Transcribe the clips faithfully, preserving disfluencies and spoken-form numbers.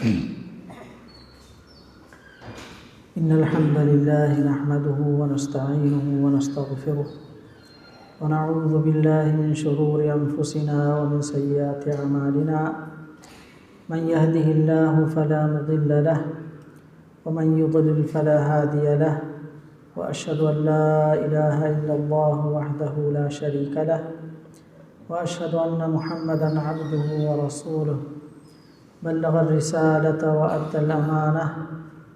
إن الحمد لله نحمده ونستعينه ونستغفره، ونعوذ بالله من شرور أنفسنا ومن سيئات أعمالنا. من يهده الله فلا مضل له، ومن يضلل فلا هادي له، وأشهد أن لا إله إلا الله وحده لا شريك له، وأشهد أن محمدا عبده ورسوله، بلغ الرسالة وأدى الأمانة،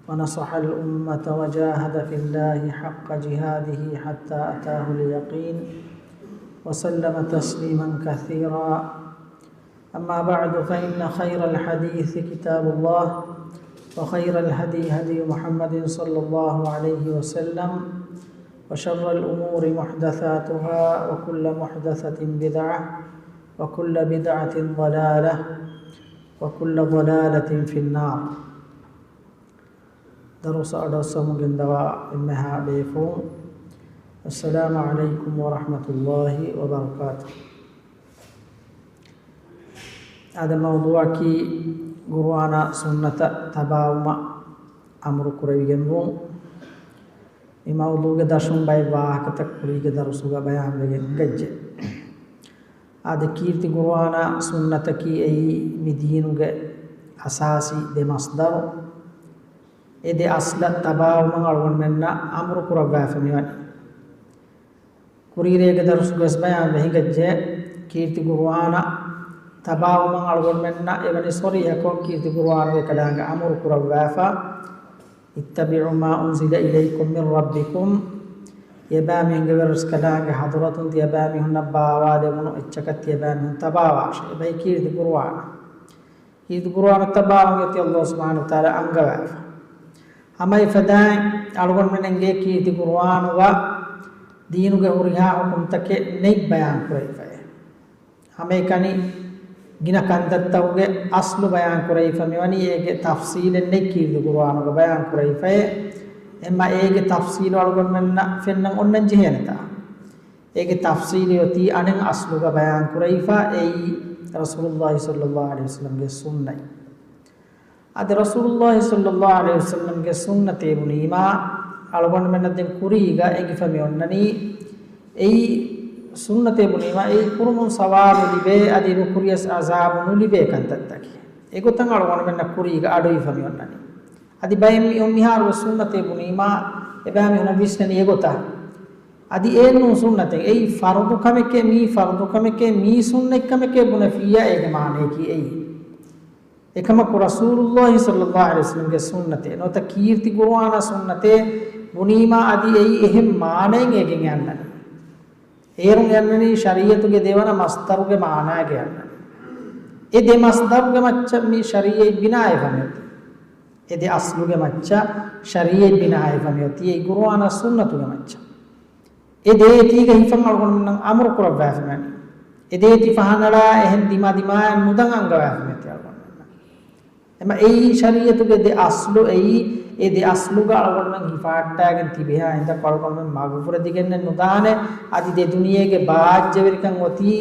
ونصح الأمة، وجاهد في الله حق جهاده حتى أتاه اليقين، وسلم تسليما كثيرا. أما بعد، فإن خير الحديث كتاب الله، وخير الهدي هدي محمد صلى الله عليه وسلم، وشر الأمور محدثاتها، وكل محدثة بدعة، وكل بدعة ضلالة، وكل ضلالة في النار. ދަރުސަށް އަޑުއައްސަމުން ގެންދަވާ އެންމެހާ ބޭފުޅުން، السلام عليكم ورحمة الله وبركاته. އާދެ، މައުޟޫޢަކީ ޤުރުއާނާ ސުންނަތަށް ތަބާވުމަށް އަމުރު ކުރެވިގެންވުން. މި މައުޟޫޢުގެ ދަށުން ބައެއް ވާހަކަތައް ކުރީގެ ދަރުސުގަ ބަޔާންވެގެން ހިނގައްޖެ. އާދެ، ކީރިތި ޤުރުއާނާ ސުންނަތަކީ އެއީ މި ދީނުގެ އަސާސީ ދެ މަޞްދަރު. އެ ދެ އަޞްލަށް ތަބާވުމަށް އަޅުގަނޑުމެންނަށް އަމުރު ކުރައްވާފަ މިވަނީ. ކުރީރޭގެ ދަރުސުގަސް ބަޔާންވެ ހިނގައްޖެ، ކީރިތި ޤުރުއާނަށް ތަބާވުމަށް އަޅުގަނޑުމެންނަށް އެވަނީ ޞަރީޙަކޮށް ކީރިތި ޤުރުއާނުގެ ކަލާނގެ އަމުރު ކުރައްވާފަ، اتبعوا ما أنزل إليكم من ربكم، ތިޔަބައިމީހުންގެ ވެރިރަސްކަލާނގެ ޙަޟްރަތުން ތިޔަބައިމީހުންނަށް ބާވާލެވުނު އެއްޗަކަށް ތިޔަބައިމީހުން ތަބާވާށޭ. އެބައި ކީރިތި ޤުރުއާނަށް. ކީރިތި ޤުރުއާނަށް ތަބާވަން އޮތީ ﷲ ސުބްޙާނަހޫ ވަތަޢާލާ އަންގަވާފަ. ހަމައެފަދައިން އަޅުގަނޑުމެން އެނގޭ ކީރިތި ޤުރުއާނުގަ ދީނުގެ ހުރިހާ ޙުކުމްތަކެއް ނެތް ބަޔާން ކުރެވިފައޭ. ހަމައެކަނި ގިނަ ކަންތައްތަކުގެ އަޞްލު ބަޔާން ކުރެވިފަ މިވަނީ އޭގެ ތަފްޞީލެއް ނެތް ކީރިތި ޤުރުއާނުގަ ބަޔާން ކުރެވިފައޭ. އެމަ އޭގެ ތަފްޞީލު އަޅުގަނޑުމެންނަށް ފެންނަން އޮންނަން ޖެހޭނެތާ؟ އޭގެ ތަފްޞީލު އޮތީ އަނެއް އަޞްލުގަ ބަޔާން ކުރެވިފަ، އެއީ ރަސޫލުﷲ ޞައްލަﷲ ޢަލައިހި ވަސައްލަމްގެ ސުންނަތް. އަދި ރަސޫލުﷲ ޞައްލަﷲ ޢަލައިހި ވަސައްލަމްގެ ސުންނަތޭ ބުނީމާ، އަޅުގަނޑުމެންނަށް ދެން ކުރީގަ އެނގިފަ މި އޮންނަނީ، އެއީ ސުންނަތޭ ބުނީމާ، އެއީ ކުރުމުން ސަވާބު ލިބޭ، އަދި ނުކުރިޔަސް ޢަޛާބު ނުލިބޭ ކަންތައްތަކެއް. އެގޮތަށް އަޅުގަނޑުމެންނަށް ކުރީގަ އަޑުއިވިފަ މި އޮންނަނީ. އަދި ބައެއް މި އޮން މިހާރު ސުންނަތޭ ބުނީމާ، އެބައިމީހުންނަށް ވިސްނަނީ އެގޮތަށް. އަދި އެއެއްނޫން ސުންނަތެއް. އެއީ ފަރުޟު ކަމެކޭ، މީ ފަރުޟު ކަމެކޭ، މީ ސުންނަތް ކަމެކޭ ބުނެފިއްޔާ އޭގެ މާނަޔަކީ އެއީ. އެކަމަކު ރަސޫލުﷲ ޞައްލަﷲ ޢަލައިހި ވަސައްލަމްގެ ސުންނަތޭ ނުވަތަ ކީރިތި ޤުރުއާނާ ސުންނަތޭ ބުނީމާ އަދި އެއީ އެހެން މާނައެއް އޭގެން އަންނަނީ. އޭރުން އަންނަނީ ޝަރީޢަތުގެ ދެވަނަ މަޞްދަރުގެ މާނާގެ އަންނަނީ. އެ ދެ މަޞްދަރުގެ މައްޗަށް މި ޝަރީޢަތް ބިނާވެފަ މިއޮތީ. އެ ދެ އަޞްލުގެ މައްޗަށް ޝަރީޢަތް ބިނާވެފަ މިއޮތީ. އެއީ ޤުރުއާނާ ސުންނަތުގެ މައްޗަށް. އެ ދޭތީގަ ހިފަން އަޅުގަނޑުމެންނަށް އަމުރު ކުރައްވާފަ މިވަނީ. އެ ދޭތި ފަހަނަޅާ އެހެން ދިމާ ދިމާއިން ނުދަން އަންގަވާފަ މިއޮތީ އަޅުގަނޑުމެންނަށް. އެމަ އެއީ ޝަރީޢަތުގެ ދެ އަޞްލު އެއީ، އެ ދެ އަޞްލުގަ އަޅުގަނޑުމެން ހިފަހައްޓާގެން ތިބިހާ ހިނދަކު އަޅުގަނޑުމެން މަގުފުރެދިގެންނެއް ނުދާނެ. އަދި ދެ ދުނިޔޭގެ ބާއްޖަވެރިކަން އޮތީ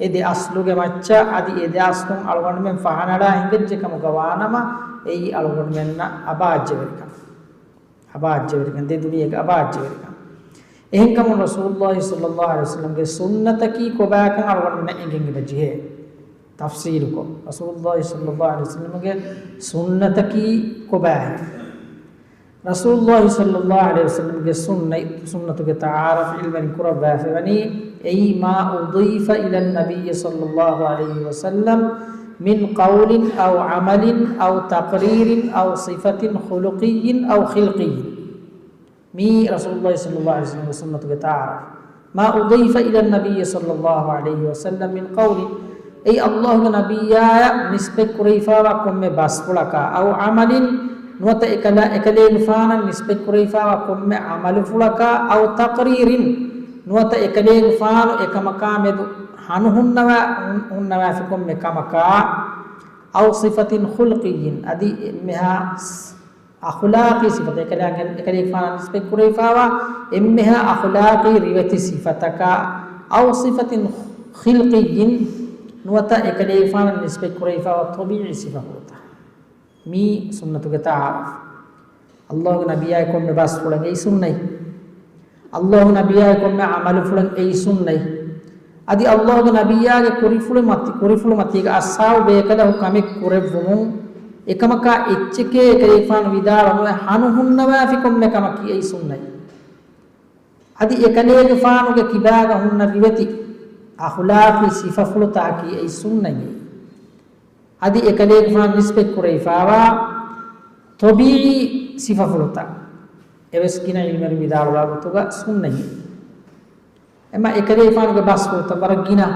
އެ ދެ އަޞްލުގެ މައްޗަށް. އަދި އެ ދެ އަޞްލުން އަޅުގަނޑުމެން ފަހަނަޅާ ހިނގައްޖެ ކަމުގަ ވާނަމަ، އެއީ އަޅުގަނޑުމެންނަށް އަބާއްޖަވެރިކަން. އަބާއްޖަވެރިކަން، ދެ ދުނިޔޭގެ އަބާއްޖަވެރިކަން. އެހެންކަމުން ރަސޫލުﷲ ޞައްލަﷲ ޢަލައިހި ވަސައްލަމްގެ ސުންނަތަކީ ކޮބާކަން އަޅުގަނޑުމެންނަށް އެނގެން އެބަ ޖެހޭ. ތަފްޞީލުކޮށް، ރަސޫލުﷲ ޞައްލަﷲ ޢަލައިހި ވަސައްލަމްގެ ސުންނަތަކީ ކޮބާހެން؟ ރަސޫލުﷲ ޞައްލަﷲ ޢަލައިހި ވަސައްލަމްގެ ސުންނަތް، ސުންނަތުގެ ތަޢާރަފް ޢިލްމުވެރިން ކުރައްވާފައިވަނީ، އެއީ ما أضيف إلى النبي صلى الله عليه وسلم من قول أو عمل أو تقرير أو صفة خلقي أو خلقي. މީ ރަސޫލުﷲ ޞައްލަﷲ ޢަލައިހި ވަސައްލަމްގެ ސުންނަތުގެ ތަޢާރަފް. ما أضيف إلى النبي صلى الله عليه وسلم من قول، އެއީ ﷲގެ ނަބިއްޔާއަށް ނިސްބަތް ކުރެވިފާވާ ކޮންމެ ބަސްފުޅަކާ، أو عمل، ނުވަތަ އެކަލާ، އެކަލޭގެފާނަށް ނިސްބަތް ކުރެވިފާވާ ކޮންމެ ޢަމަލުފުޅަކާ، أو تقرير، ނުވަތަ އެކަލޭގެފާނު އެކަމަކާ މެދު ހަނު ހުންނަވާ، ހުން، ހުންނަވާފި ކޮންމެ ކަމަކާ، أو صفة خلقي، އަދި އެންމެހާ އަޚުލާޤީ ސިފަތައް، އެކަލާ، އެކަލޭގެފާނަށް ނިސްބަތް ކުރެވިފާވާ އެންމެހާ އަޚުލާޤީ ރިވެތި ސިފަތަކާ، أو صفة خلقي، ނުވަތަ އެކަލޭގެފާނަށް ނިސްބަތް ކުރެވިފާވާ ޠަބީޢީ ސިފަފުޅުތައް. މީ ސުންނަތުގެ ތަޢާރަފް. އައްލާހުގެ ނަބިއްޔާގެ ކޮންމެ ބަސްފުޅެއް އެއީ ސުންނަތް. އައްލާހުގެ ނަބިއްޔާގެ ކޮންމެ ޢަމަލުފުޅެއް އެއީ ސުންނަތް. އަދި އައްލާހުގެ ނަބިއްޔާގެ ކުރިފުޅު މަތި، ކުރިފުޅު މަތީގަ އަޞްޙާބު ބޭކަލަކު ކަމެއް ކުރެއްވުމުން އެކަމަކާ އެއްޗެކޭ އެކަލޭގެފާނު ވިދާޅުވެ ހަނު ހުންނަވާފި ކޮންމެ ކަމަކީ އެއީ ސުންނަތް. އަދި އެކަލޭގެފާނުގެ ކިބާގަ ހުންނަ ރިވެތި އަޚުލާޤީ ސިފަފުޅުތަކަކީ އެއީ ސުންނަތް. އަދި އެކަލޭގެފާނު ނިސްބަތް ކުރެވިފާވާ ޠަބީޢީ ސިފަފުޅުތައް އެވެސް ގިނަ ޢިލްމުވެރިން ވިދާޅުވާ ގޮތުގަ ސުންނަތް. އެމަ އެކަލޭގެފާނުގެ ބަސްފުޅުތައް ވަރަށް ގިނަ.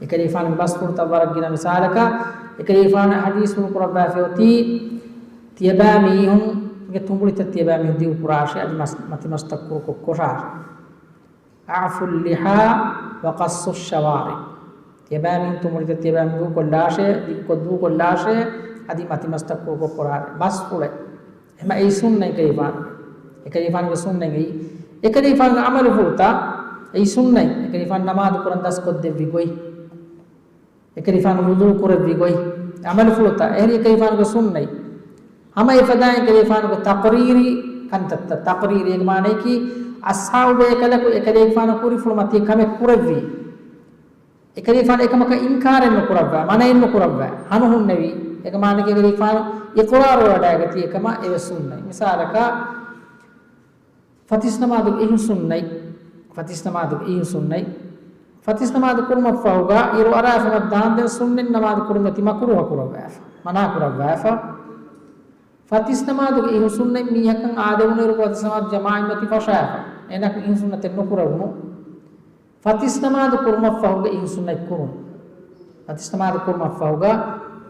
އެކަލޭގެފާނުގެ ބަސްފުޅުތައް ވަރަށް ގިނަ. މިސާލަކަށް، އެކަލޭގެފާނު ޙަދީޘްފުޅު ކުރައްވާފައި އޮތީ، ތިޔަބައިމީހުންގެ ތުނބުޅިތައް ތިޔަބައިމީހުން ދިގު ކުރާށޭ، އަދި މަސް، މަތިމަސްތައް ކުރުކޮށް ކޮށާށޭ. أعفوا اللحى وقصوا الشوارب. ތިޔަބައިމީހުން ތުނބުޅިތައް ތިޔަބައިމީހުން ދޫކޮށްލާށޭ، ދިގުކޮށް ދޫކޮށްލާށޭ، އަދި މަތިމަސްތައް ކުރުކޮށް ކޮށާށޭ. ބަސްފުޅެއް. އެމަ އެއީ ސުންނަތް އެކަލޭގެފާނު. އެކަލޭގެފާނުގެ ސުންނަތް އެއީ. އެކަލޭގެފާނުގެ ޢަމަލުފުޅުތައް އެއީ ސުންނަތް. އެކަލޭގެފާނު ނަމާދު ކުރަން ދަސްކޮށްދެއްވި ގޮތް. އެކަލޭގެފާނު ވުޟޫ ކުރެއްވި ގޮތް. ޢަމަލުފުޅުތައް އެހެރީ އެކަލޭގެފާނުގެ ސުންނަތް. ހަމަ އެފަދައިން އެކަލޭގެފާނުގެ ތަޤްރީރީ ކަންތައްތައް. ތަޤްރީރީ އޭގެ މާނައަކީ، އަޞްޙާބު ބޭކަލަކު އެކަލޭގެފާނު ކުރިފުޅު މަތީ ކަމެއް ކުރެއްވީ. އެކަލޭގެފާނު އެކަމަކަށް އިންކާރެއް ނުކުރައްވާ، މަނައެއް ނުކުރައްވާ، ހަނު ހުންނެވި. އޭގެ މާނައަކީ އެކަލޭގެފާނު އިޤްރާރުވެވަޑައިގަތީ އެކަމަށް އެވެސް ސުންނަތް. މިސާލަކަށް، ފަތިސް ނަމާދުގެ އިހު ސުންނަތް. ފަތިސް ނަމާދުގެ އިހު ސުންނަތް. ފަތިސް ނަމާދު ކުރުމަށްފަހުގަ އިރު އަރާފަ ދާންދެން ސުންނަތް ނަމާދު ކުރުން އެތި މަކުރޫހަ ކުރައްވާފަ، މަނާ ކުރައްވާފަ. ފަތިސް ނަމާދުގެ އިހު ސުންނަތް މީހަކަށް އާދެވުނުއިރު ފަތިސް ނަމާދު ޖަމާޢަތްމަތި ފަށާފަ، އޭނައަކު އިހު ސުންނަތެއް ނުކުރެވުނު. ފަތިސް ނަމާދު ކުރުމަށްފަހުގަ އިހު ސުންނަތް ކުރުން. ފަތިސް ނަމާދު ކުރުމަށްފަހުގަ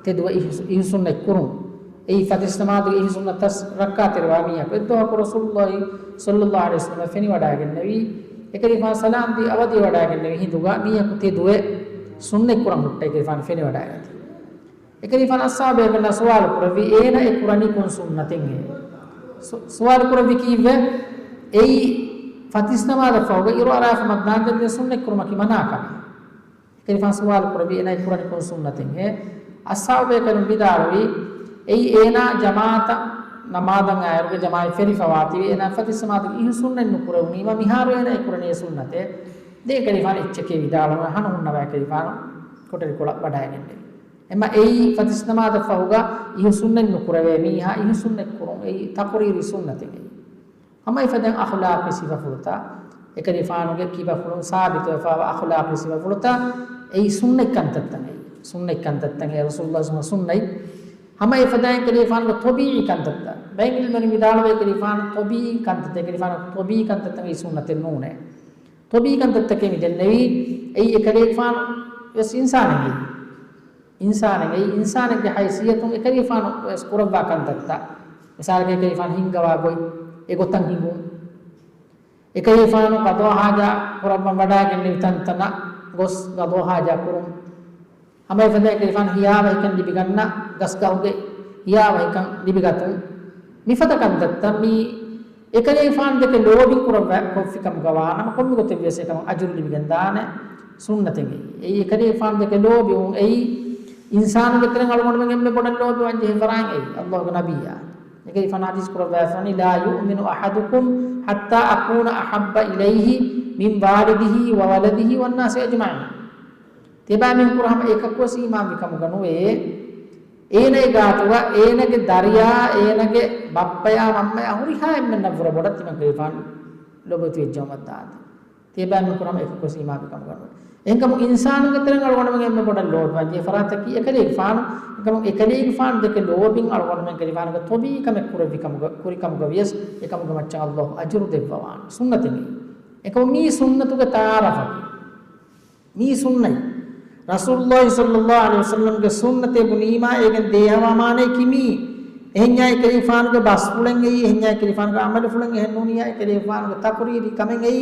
ތެދުވެ އިހު، އިހު ސުންނަތް ކުރުން. އެއީ ފަތިސް ނަމާދުގެ އިހު ސުންނަތް ތަސް ރައްކާތެރިވާ މީހަކު. އެއްދުވަހަކު ރަސޫލުﷲ ޞައްލަﷲ ޢަލައިހި ވަސައްލަމަ ފެނިވަޑައިގެންނެވި، އެކަލޭގެފާނު ސަލާމްދީ އަވަދިވެވަޑައިގެންނެވި ހިނދުގަ މީހަކު ތެދުވެ ސުންނަތް ކުރަން ހުއްޓައި އެކަލޭގެފާނު ފެނިވަޑައިގަތީ. އެކަލޭގެފާނު އަޞްޙާބު ބޭކަލުންނާ ސުވާލު ކުރެއްވި، އޭނަ އެ ކުރަނީ ކޮން ސުންނަތެއްހޭ؟ ސު، ސުވާލު ކުރެއްވި ކީއްވެ؟ އެއީ ފަތިސް ނަމާދަށްފަހުގަ އިރު އަރާފަ ދާންދެން ސުންނަތް ކުރުމަކީ މަނާ ކަމެއް. އެކަލޭގެފާނު ސުވާލު ކުރެއްވި، އޭނަ އެ ކުރަނީ ކޮން ސުންނަތެއްހޭ؟ އަޞްޙާބު ބޭކަލުން ވިދާޅުވީ، އެއީ އޭނާ ޖަމާޢަތަށް ނަމާދަށް އައިއިރުގަ ޖަމާޢަތް ފެރިފަވާތީވެ، އޭނާ ފަތިސް ނަމާދުގެ އިހު ސުންނަތް ނުކުރެވުނީމަ، މިހާރު އޭނަ އެ ކުރަނީ އެ ސުންނަތެއް. ދެން އެކަލޭގެފާނު އެއްޗެކޭ ވިދާޅުވެ، ހަނު ހުންނަވާ އެކަލޭގެފާނު ކޮޓަރިކޮޅަށް ވަޑައިގެންނެވި. އެމަ އެއީ ފަތިސް ނަމާދަށްފަހުގަ އިހު ސުންނަތް ނުކުރެވޭ މީހާ އިހު ސުންނަތް ކުރުން އެއީ ތަޤްރީރީ ސުންނަތެއް އެއީ. ހަމަ އެފަދައިން އަޚްލާޤީ ސިފަފުޅުތައް، އެކަލޭގެފާނުގެ ކިބަފުޅުން ސާބިތުވެފަވާ އަޚްލާޤީ ސިފަފުޅުތަށް އެއީ ސުންނަތް ކަންތައްތައް އެއީ. ސުންނަތް ކަންތައްތައް އެއީ ރަސޫލުﷲ ސުންނަތް. ހަމަ އެފަދައިން އެކަލޭގެފާނުގެ ޠަބީޢީ ކަންތައްތައް. ބައެއް ޢިލްމުވެރިން ވިދާޅުވޭ އެކަލޭގެފާނު ޠަބީޢީ ކަންތައްތައް، އެކަލޭގެފާނު ޠަބީޢީ ކަންތައްތައް އެއީ ސުންނަތެއް ނޫނޭ. ޠަބީޢީ ކަންތައްތަކެއް މި ދެންނެވީ، އެއީ އެކަލޭގެފާނު ވެސް އިންސާނެއް އެއީ. އިންސާނެއް އެއީ، އިންސާނެއްގެ ހައިސިއްޔަތުން އެކަލޭގެފާނު ވެސް ކުރައްވާ ކަންތައްތައް. މިސާލަކަށް އެކަލޭގެފާނު ހިންގަވާ ގޮތް، އެގޮތަށް ހިނގުން. އެކަލޭގެފާނު ޤަޟާ ޙާޖާ ކުރައްވަން ވަޑައިގެންނެވި ތަންތަނަށް ގޮސް ޤަޟާ ޙާޖާ ކުރުން. ހަމަ އެފަދައިން އެކަލޭގެފާނު ހިޔާވަހިކަން ލިބިގަންނަ ގަސްގަހުގެ ހިޔާވަހިކަން ލިބިގަތުން. މިފަދަ ކަންތައްތައް މީ އެކަލޭގެފާނު ދެކެ ލޯބިން ކުރައްވާ ކޮށްފި ކަމުގަ ވާނަމަ، ކޮންމެ ގޮތެއް ވިޔަސް އެކަމަށް އަޖުރު ލިބިގެން ދާނެ ސުންނަތެއް އެއީ. އެއީ އެކަލޭގެފާނު ދެކެ ލޯބިވުން އެއީ، އިންސާނުގެ ތެރެއިން އަޅުގަނޑުމެން އެންމެ ބޮޑަށް ލޯބިވާން ޖެހޭ ފަރާތް އެއީ، ﷲގެ ނަބިއްޔާ. އެކަލޭގެފާނު ޙަދީޘް ކުރައްވާފަވަނީ، "لا يؤمن أحدكم حتى أكون أحب إليه من والده وولده والناس أجمعين." ތިޔަބައިމީހުން ކުރެ ހަމަ އެކަކުވެސް އީމާންވި ކަމުގަ ނުވޭ، އޭނަގެ ގާތުގަ އޭނަގެ ދަރިޔާ، އޭނަގެ ބައްޕަޔާ މަންމަޔާ ހުރިހާ އެންމެންނަށްވުރެ ބޮޑަށް ތިމަން ކަލޭގެފާނު ލޯބިވެތި ވެއްޖައުމަށް ދާނެ. ތިޔަބައިމީހުން ކުރެ ހަމަ އެކަކުވެސް އީމާންވި ކަމުގަ ނުވޭ. އެހެންކަމުން އިންސާނުގެ ތެރެއިން އަޅުގަނޑުމެން އެންމެ ބޮޑަށް ލޯބިވާން ޖެހޭ ފަރާތަކީ އެކަލޭގެފާނު. އެހެންކަމުން އެކަލޭގެފާނު ދެކެ ލޯބިން އަޅުގަނޑުމެން ކަލޭގެފާނުގެ ޠަބީޢީ ކަމެއް ކުރެއްވި ކަމުގަ، ކުރި ކަމުގަ ވިޔަސް އެކަމުގެ މައްޗަށް ﷲ އަޖުރު ދެއްވަވާނެ. ސުންނަތެއް މީ. އެކަމު މީ ސުންނަތުގެ ތަޢާރަފަކީ. މީ ސުންނަތް. ރަސޫލުﷲ ޞައްލަﷲ ޢަލައިހި ވަސައްލަމްގެ ސުންނަތޭ ބުނީމާ އޭގެން ދޭހަވާ މާނައަކީ މީ. އެހެންޏާ އެކަލޭގެފާނުގެ ބަސްފުޅެއް އެއީ، އެހެންޏާ އެކަލޭގެފާނުގެ ޢަމަލުފުޅެއް، އެހެންނޫނިއްޔާ އެކަލޭގެފާނުގެ ތަޤްރީރީ ކަމެއް އެއީ،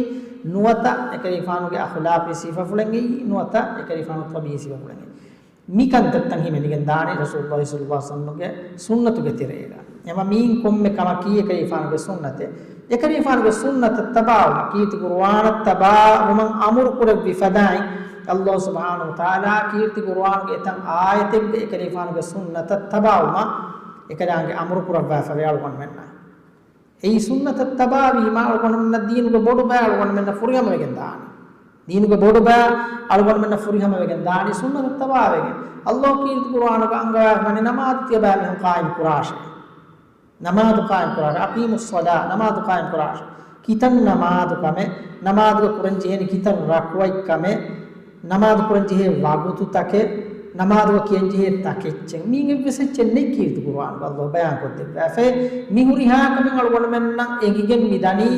ނުވަތަ އެކަލޭގެފާނުގެ އަޚްލާޤީ ސިފަފުޅެއް އެއީ، ނުވަތަ އެކަލޭގެފާނުގެ ޠަބީޢީ ސިފަފުޅެއް އެއީ. މި ކަންތައްތައް ހިމެނިގެން ދާނެ ރަސޫލުﷲ ޞައްލަﷲ ޢަލައިހި ވަސައްލަމްގެ ސުންނަތުގެ ތެރޭގަ. އެމަ މީން ކޮންމެ ކަމަކީ އެކަލޭގެފާނުގެ ސުންނަތެއް. އެކަލޭގެފާނުގެ ސުންނަތަށް ތަބާވުމަށް، ކީރިތި ޤުރުއާނަށް ތަބާވުމަށް އަމުރު ކުރެއްވި ފަދައިން، ﷲ ސުބްޙާނަހޫ ވަތަޢާލާ ކީރިތި ޤުރުއާނުގެ އެތައް އާޔަތެއްގަ އެކަލޭގެފާނުގެ ސުންނަތަށް ތަބާވުމަށް އެކަލާނގެ އަމުރު ކުރައްވާފަވޭ އަޅުގަނޑުމެންނަށް. އެއީ ސުންނަތަށް ތަބާވީމާ އަޅުގަނޑުމެންނަށް ދީނުގެ ބޮޑު ބައި އަޅުގަނޑުމެންނަށް ފުރިހަމަވެގެން ދާނެ. ދީނުގެ ބޮޑު ބައި އަޅުގަނޑުމެންނަށް ފުރިހަމަވެގެން ދާނީ ސުންނަތަށް ތަބާވެގެން. ﷲ ކީރިތި ޤުރުއާނުގަ އަންގަވާފަވަނީ ނަމާދު ތިޔަބައިމީހުން ޤާއިމް ކުރާށޭ. ނަމާދު ޤާއިމް ކުރާށޭ. أقيموا الصلاة، ނަމާދު ޤާއިމް ކުރާށޭ. ކިތައް ނަމާދު ކަމެއް، ނަމާދުގަ ކުރަން ޖެހޭނީ ކިތައް ރަކުޢަތް ކަމެއް، ނަމާދު ކުރަން ޖެހޭ ވަގުތުތަކެއް، ނަމާދުގަ ކިޔަން ޖެހޭ ތަކެއްޗެއް. މީން އެއްވެސް އެއްޗެއް ނެތް ކީރިތި ޤުރުއާނުގަ ﷲ ބަޔާން ކޮށްދެއްވާފައި. މި ހުރިހާ ކަމެއް އަޅުގަނޑުމެންނަށް އެނގިގެން މި ދަނީ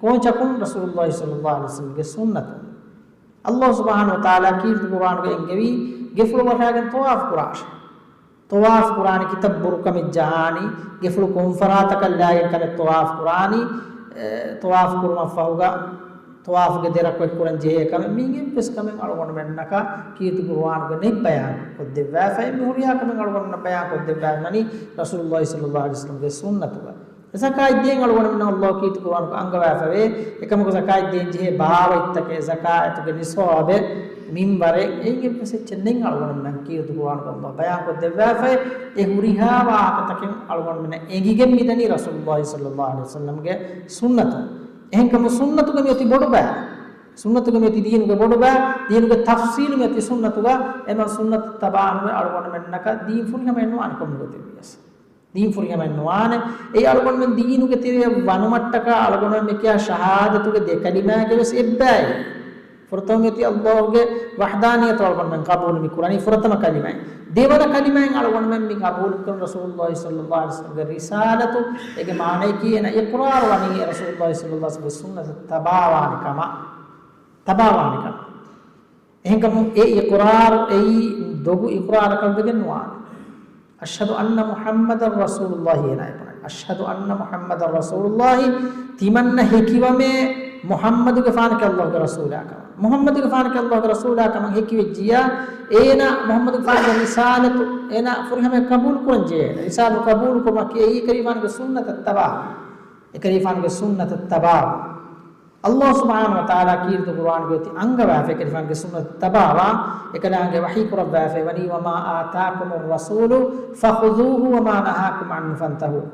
ކޯންޗަކުން؟ ރަސޫލުﷲ ޞައްލަﷲ ޢަލައިހި ވަސައްލަމްގެ ސުންނަތުން. ﷲ ސުބްޙާނަހޫ ވަތަޢާލާ ކީރިތި ޤުރުއާނުގަ އެންގެވީ ގެފުޅު ވަށާގެން ޠަވާފު ކުރާށޭ. ޠަވާފު ކުރާނީ ކިތައް ބުރުކަމެއް ޖަހާނީ، ގެފުޅު ކޮން ފަރާތަކަށް ލާގެން ކަމެއް ޠަވާފު ކުރާނީ، އެ، ޠަވާފު ކުރުމަށްފަހުގަ ޠަވާފުގެ ދެ ރަކުޢަތް ކުރަން ޖެހޭ ކަމެއް. މި އެއްވެސް ކަމެއް އަޅުގަނޑުމެންނަކަށް ކީރިތި ޤުރުއާނުގަ ނެތް ބަޔާން ކޮށްދެއްވާފައި. މި ހުރިހާ ކަމެއް އަޅުގަނޑުމެންނަށް ބަޔާން ކޮށްދެއްވާފައި ވަނީ ރަސޫލުﷲ ޞައްލަﷲ ޢަލައިހި ވަސައްލަމްގެ ސުންނަތުގަ. ޒަކާތް ދޭން އަޅުގަނޑުމެންނަށް ﷲ ކީރިތި ޤުރުއާނުގަ އަންގަވާފަވޭ. އެކަމަކު ޒަކާތް ދޭން ޖެހޭ ބާވަތްތަކެއް، ޒަކާތުގެ ނިޞާބެއް، މިންވަރެއް، އެއިން އެއްވެސް އެއްޗެއް ނެތް އަޅުގަނޑުމެންނަށް ކީރިތި ޤުރުއާނުގަ ﷲ ބަޔާން ކޮށްދެއްވާފައި. އެ ހުރިހާ ވާހަކަތަކެއް އަޅުގަނޑުމެންނަށް އެނގިގެން މިދަނީ ރަސޫލުﷲ ޞައްލަﷲ ޢަލައިހި ވަސައްލަމްގެ ސުންނަތުން. އެހެންކަމުން ސުންނަތުގަ މިއޮތީ ބޮޑު ބައި. ސުންނަތުގަ މިއޮތީ ދީނުގެ ބޮޑު ބައި. ދީނުގެ ތަފްޞީލު މިއޮތީ ސުންނަތުގަ. އެމަ ސުންނަތަށް ތަބާނުވެ އަޅުގަނޑުމެންނަކަށް ދީން ފުރިހަމައެއް ނުވާނެ ކޮންމެ ގޮތެއް ވިޔަސް. ދީން ފުރިހަމައެއް ނުވާނެ. އެއީ އަޅުގަނޑުމެން ދީނުގެ ތެރެއަށް ވަނުމަށްޓަކާ އަޅުގަނޑުމެން މިކިޔާ ޝަހާދަތުގެ ދެ ކަލިމާގެ ވެސް އެއްބައި. ފުރަތަމަ މިއޮތީ ﷲގެ ވަޙްދާނިއްޔަތު އަޅުގަނޑުމެން ޤަބޫލު މި ކުރަނީ ފުރަތަމަ ކަލިމައެއް. ދެވަނަ ކަލިމައެއް އަޅުގަނޑުމެން މި ޤަބޫލު ކުރަން ރަސޫލުﷲ ޞައްލަﷲ ޢަލައިހި ވަސައްލަމްގެ ރިސާލަތު. އޭގެ މާނަޔަކީ އޭނަ އިޤްރާރު ވަނީ ރަސޫލުﷲ ޞައްލަﷲ ޢަލައިހި ވަސައްލަމްގެ ސުންނަތަށް ތަބާވާނެ ކަމަށް. ތަބާވާނެ ކަމަށް. އެހެންކަމުން އެ އިޤްރާރު އެއީ ދޮގު އިޤްރާރަކަށް ވެގެން ނުވާނެ. أشهد أن محمدا رسول الله އޭނާ ބުނަނީ. أشهد أن محمدا رسول الله، ތިމަންނަ ހެކިވަމޭ މުޙައްމަދުގެފާނަކީ ﷲގެ ރަސޫލާ ކަމަށް. މުޙައްމަދުގެފާނަކީ ﷲގެ ރަސޫލާ ކަމަށް ހެކިވެއްޖިޔާ، އޭނާ މުޙައްމަދުގެފާނުގެ ރިސާލަތު އޭނާ ފުރިހަމަޔަށް ޤަބޫލު ކުރަން ޖެހޭނެ. ރިސާލަތު ޤަބޫލު ކުރުމަކީ އެއީ އެކަލޭގެފާނުގެ ސުންނަތަށް ތަބާވުން. އެކަލޭގެފާނުގެ ސުންނަތަށް ތަބާވުން. ﷲ ސުބްޙާނަހޫ ވަތަޢާލާ ކީރިތި ޤުރުއާނުގައި އޮތީ އަންގަވާފަ އެކަލޭގެފާނުގެ ސުންނަތަށް ތަބާވާ. އެކަލާނގެ ވަޙީ ކުރައްވާފައި ވަނީ، وما آتاكم الرسول فخذوه وما نهاكم عنه فانتهوا.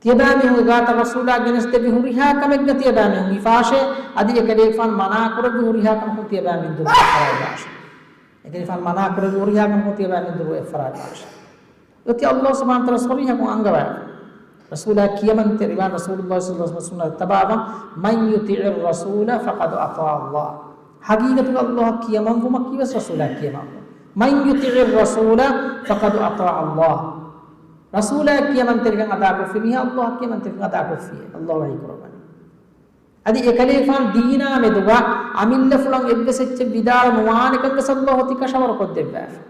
ތިޔަބައިމީހުންގެ ގާތަށް ރަސޫލާ ގެނެސްދެއްވި ހުރިހާ ކަމެއްގަ ތިޔަބައިމީހުން ހިފާށޭ، އަދި އެކަލޭގެފާނު މަނާ ކުރެއްވި ހުރިހާ ކަމަކުން ތިޔަބައިމީހުން ދުރު އެއްފަރާތްވާށޭ. އެކަލޭގެފާނު މަނާ ކުރެއްވި ހުރިހާ ކަމަކުން ތިޔަބައިމީހުން ދުރު އެއްފަރާތްވާށޭ. އޮތީ ﷲ ސުބްޙާނަހޫ ވަތަޢާލާ ޞަރީޙަކޮށް އަންގަވާ. ރަސޫލާ ކިޔަމަންތެރިވާން، ރަސޫލުﷲ ޞައްލަﷲ ޢަލައިހި ވަސައްލަމްގެ ސުންނަތަށް ތަބާވާން، من يطع الرسول فقد أطاع الله. ޙަޤީޤަތުގަ ﷲ އަށް ކިޔަމަންވުމަކީ ވެސް ރަސޫލާ ކިޔަމަންވުން. من يطع الرسول فقد أطاع الله. ރަސޫލާ ކިޔަމަންތެރިކަން އަދާކޮށްފި މީހާ ﷲ އަށް ކިޔަމަންތެރިކަން އަދާކޮށްފި. ﷲ ވަޙީ ކުރައްވަނީ. އަދި އެކަލޭގެފާނު ދީނާ މެދުގަ އަމިއްލަފުޅަށް އެއްވެސް އެއްޗެއް ވިދާޅު ނުވާނެކަން ވެސް ﷲ އޮތީ ކަށަވަރު ކޮށްދެއްވާފަ.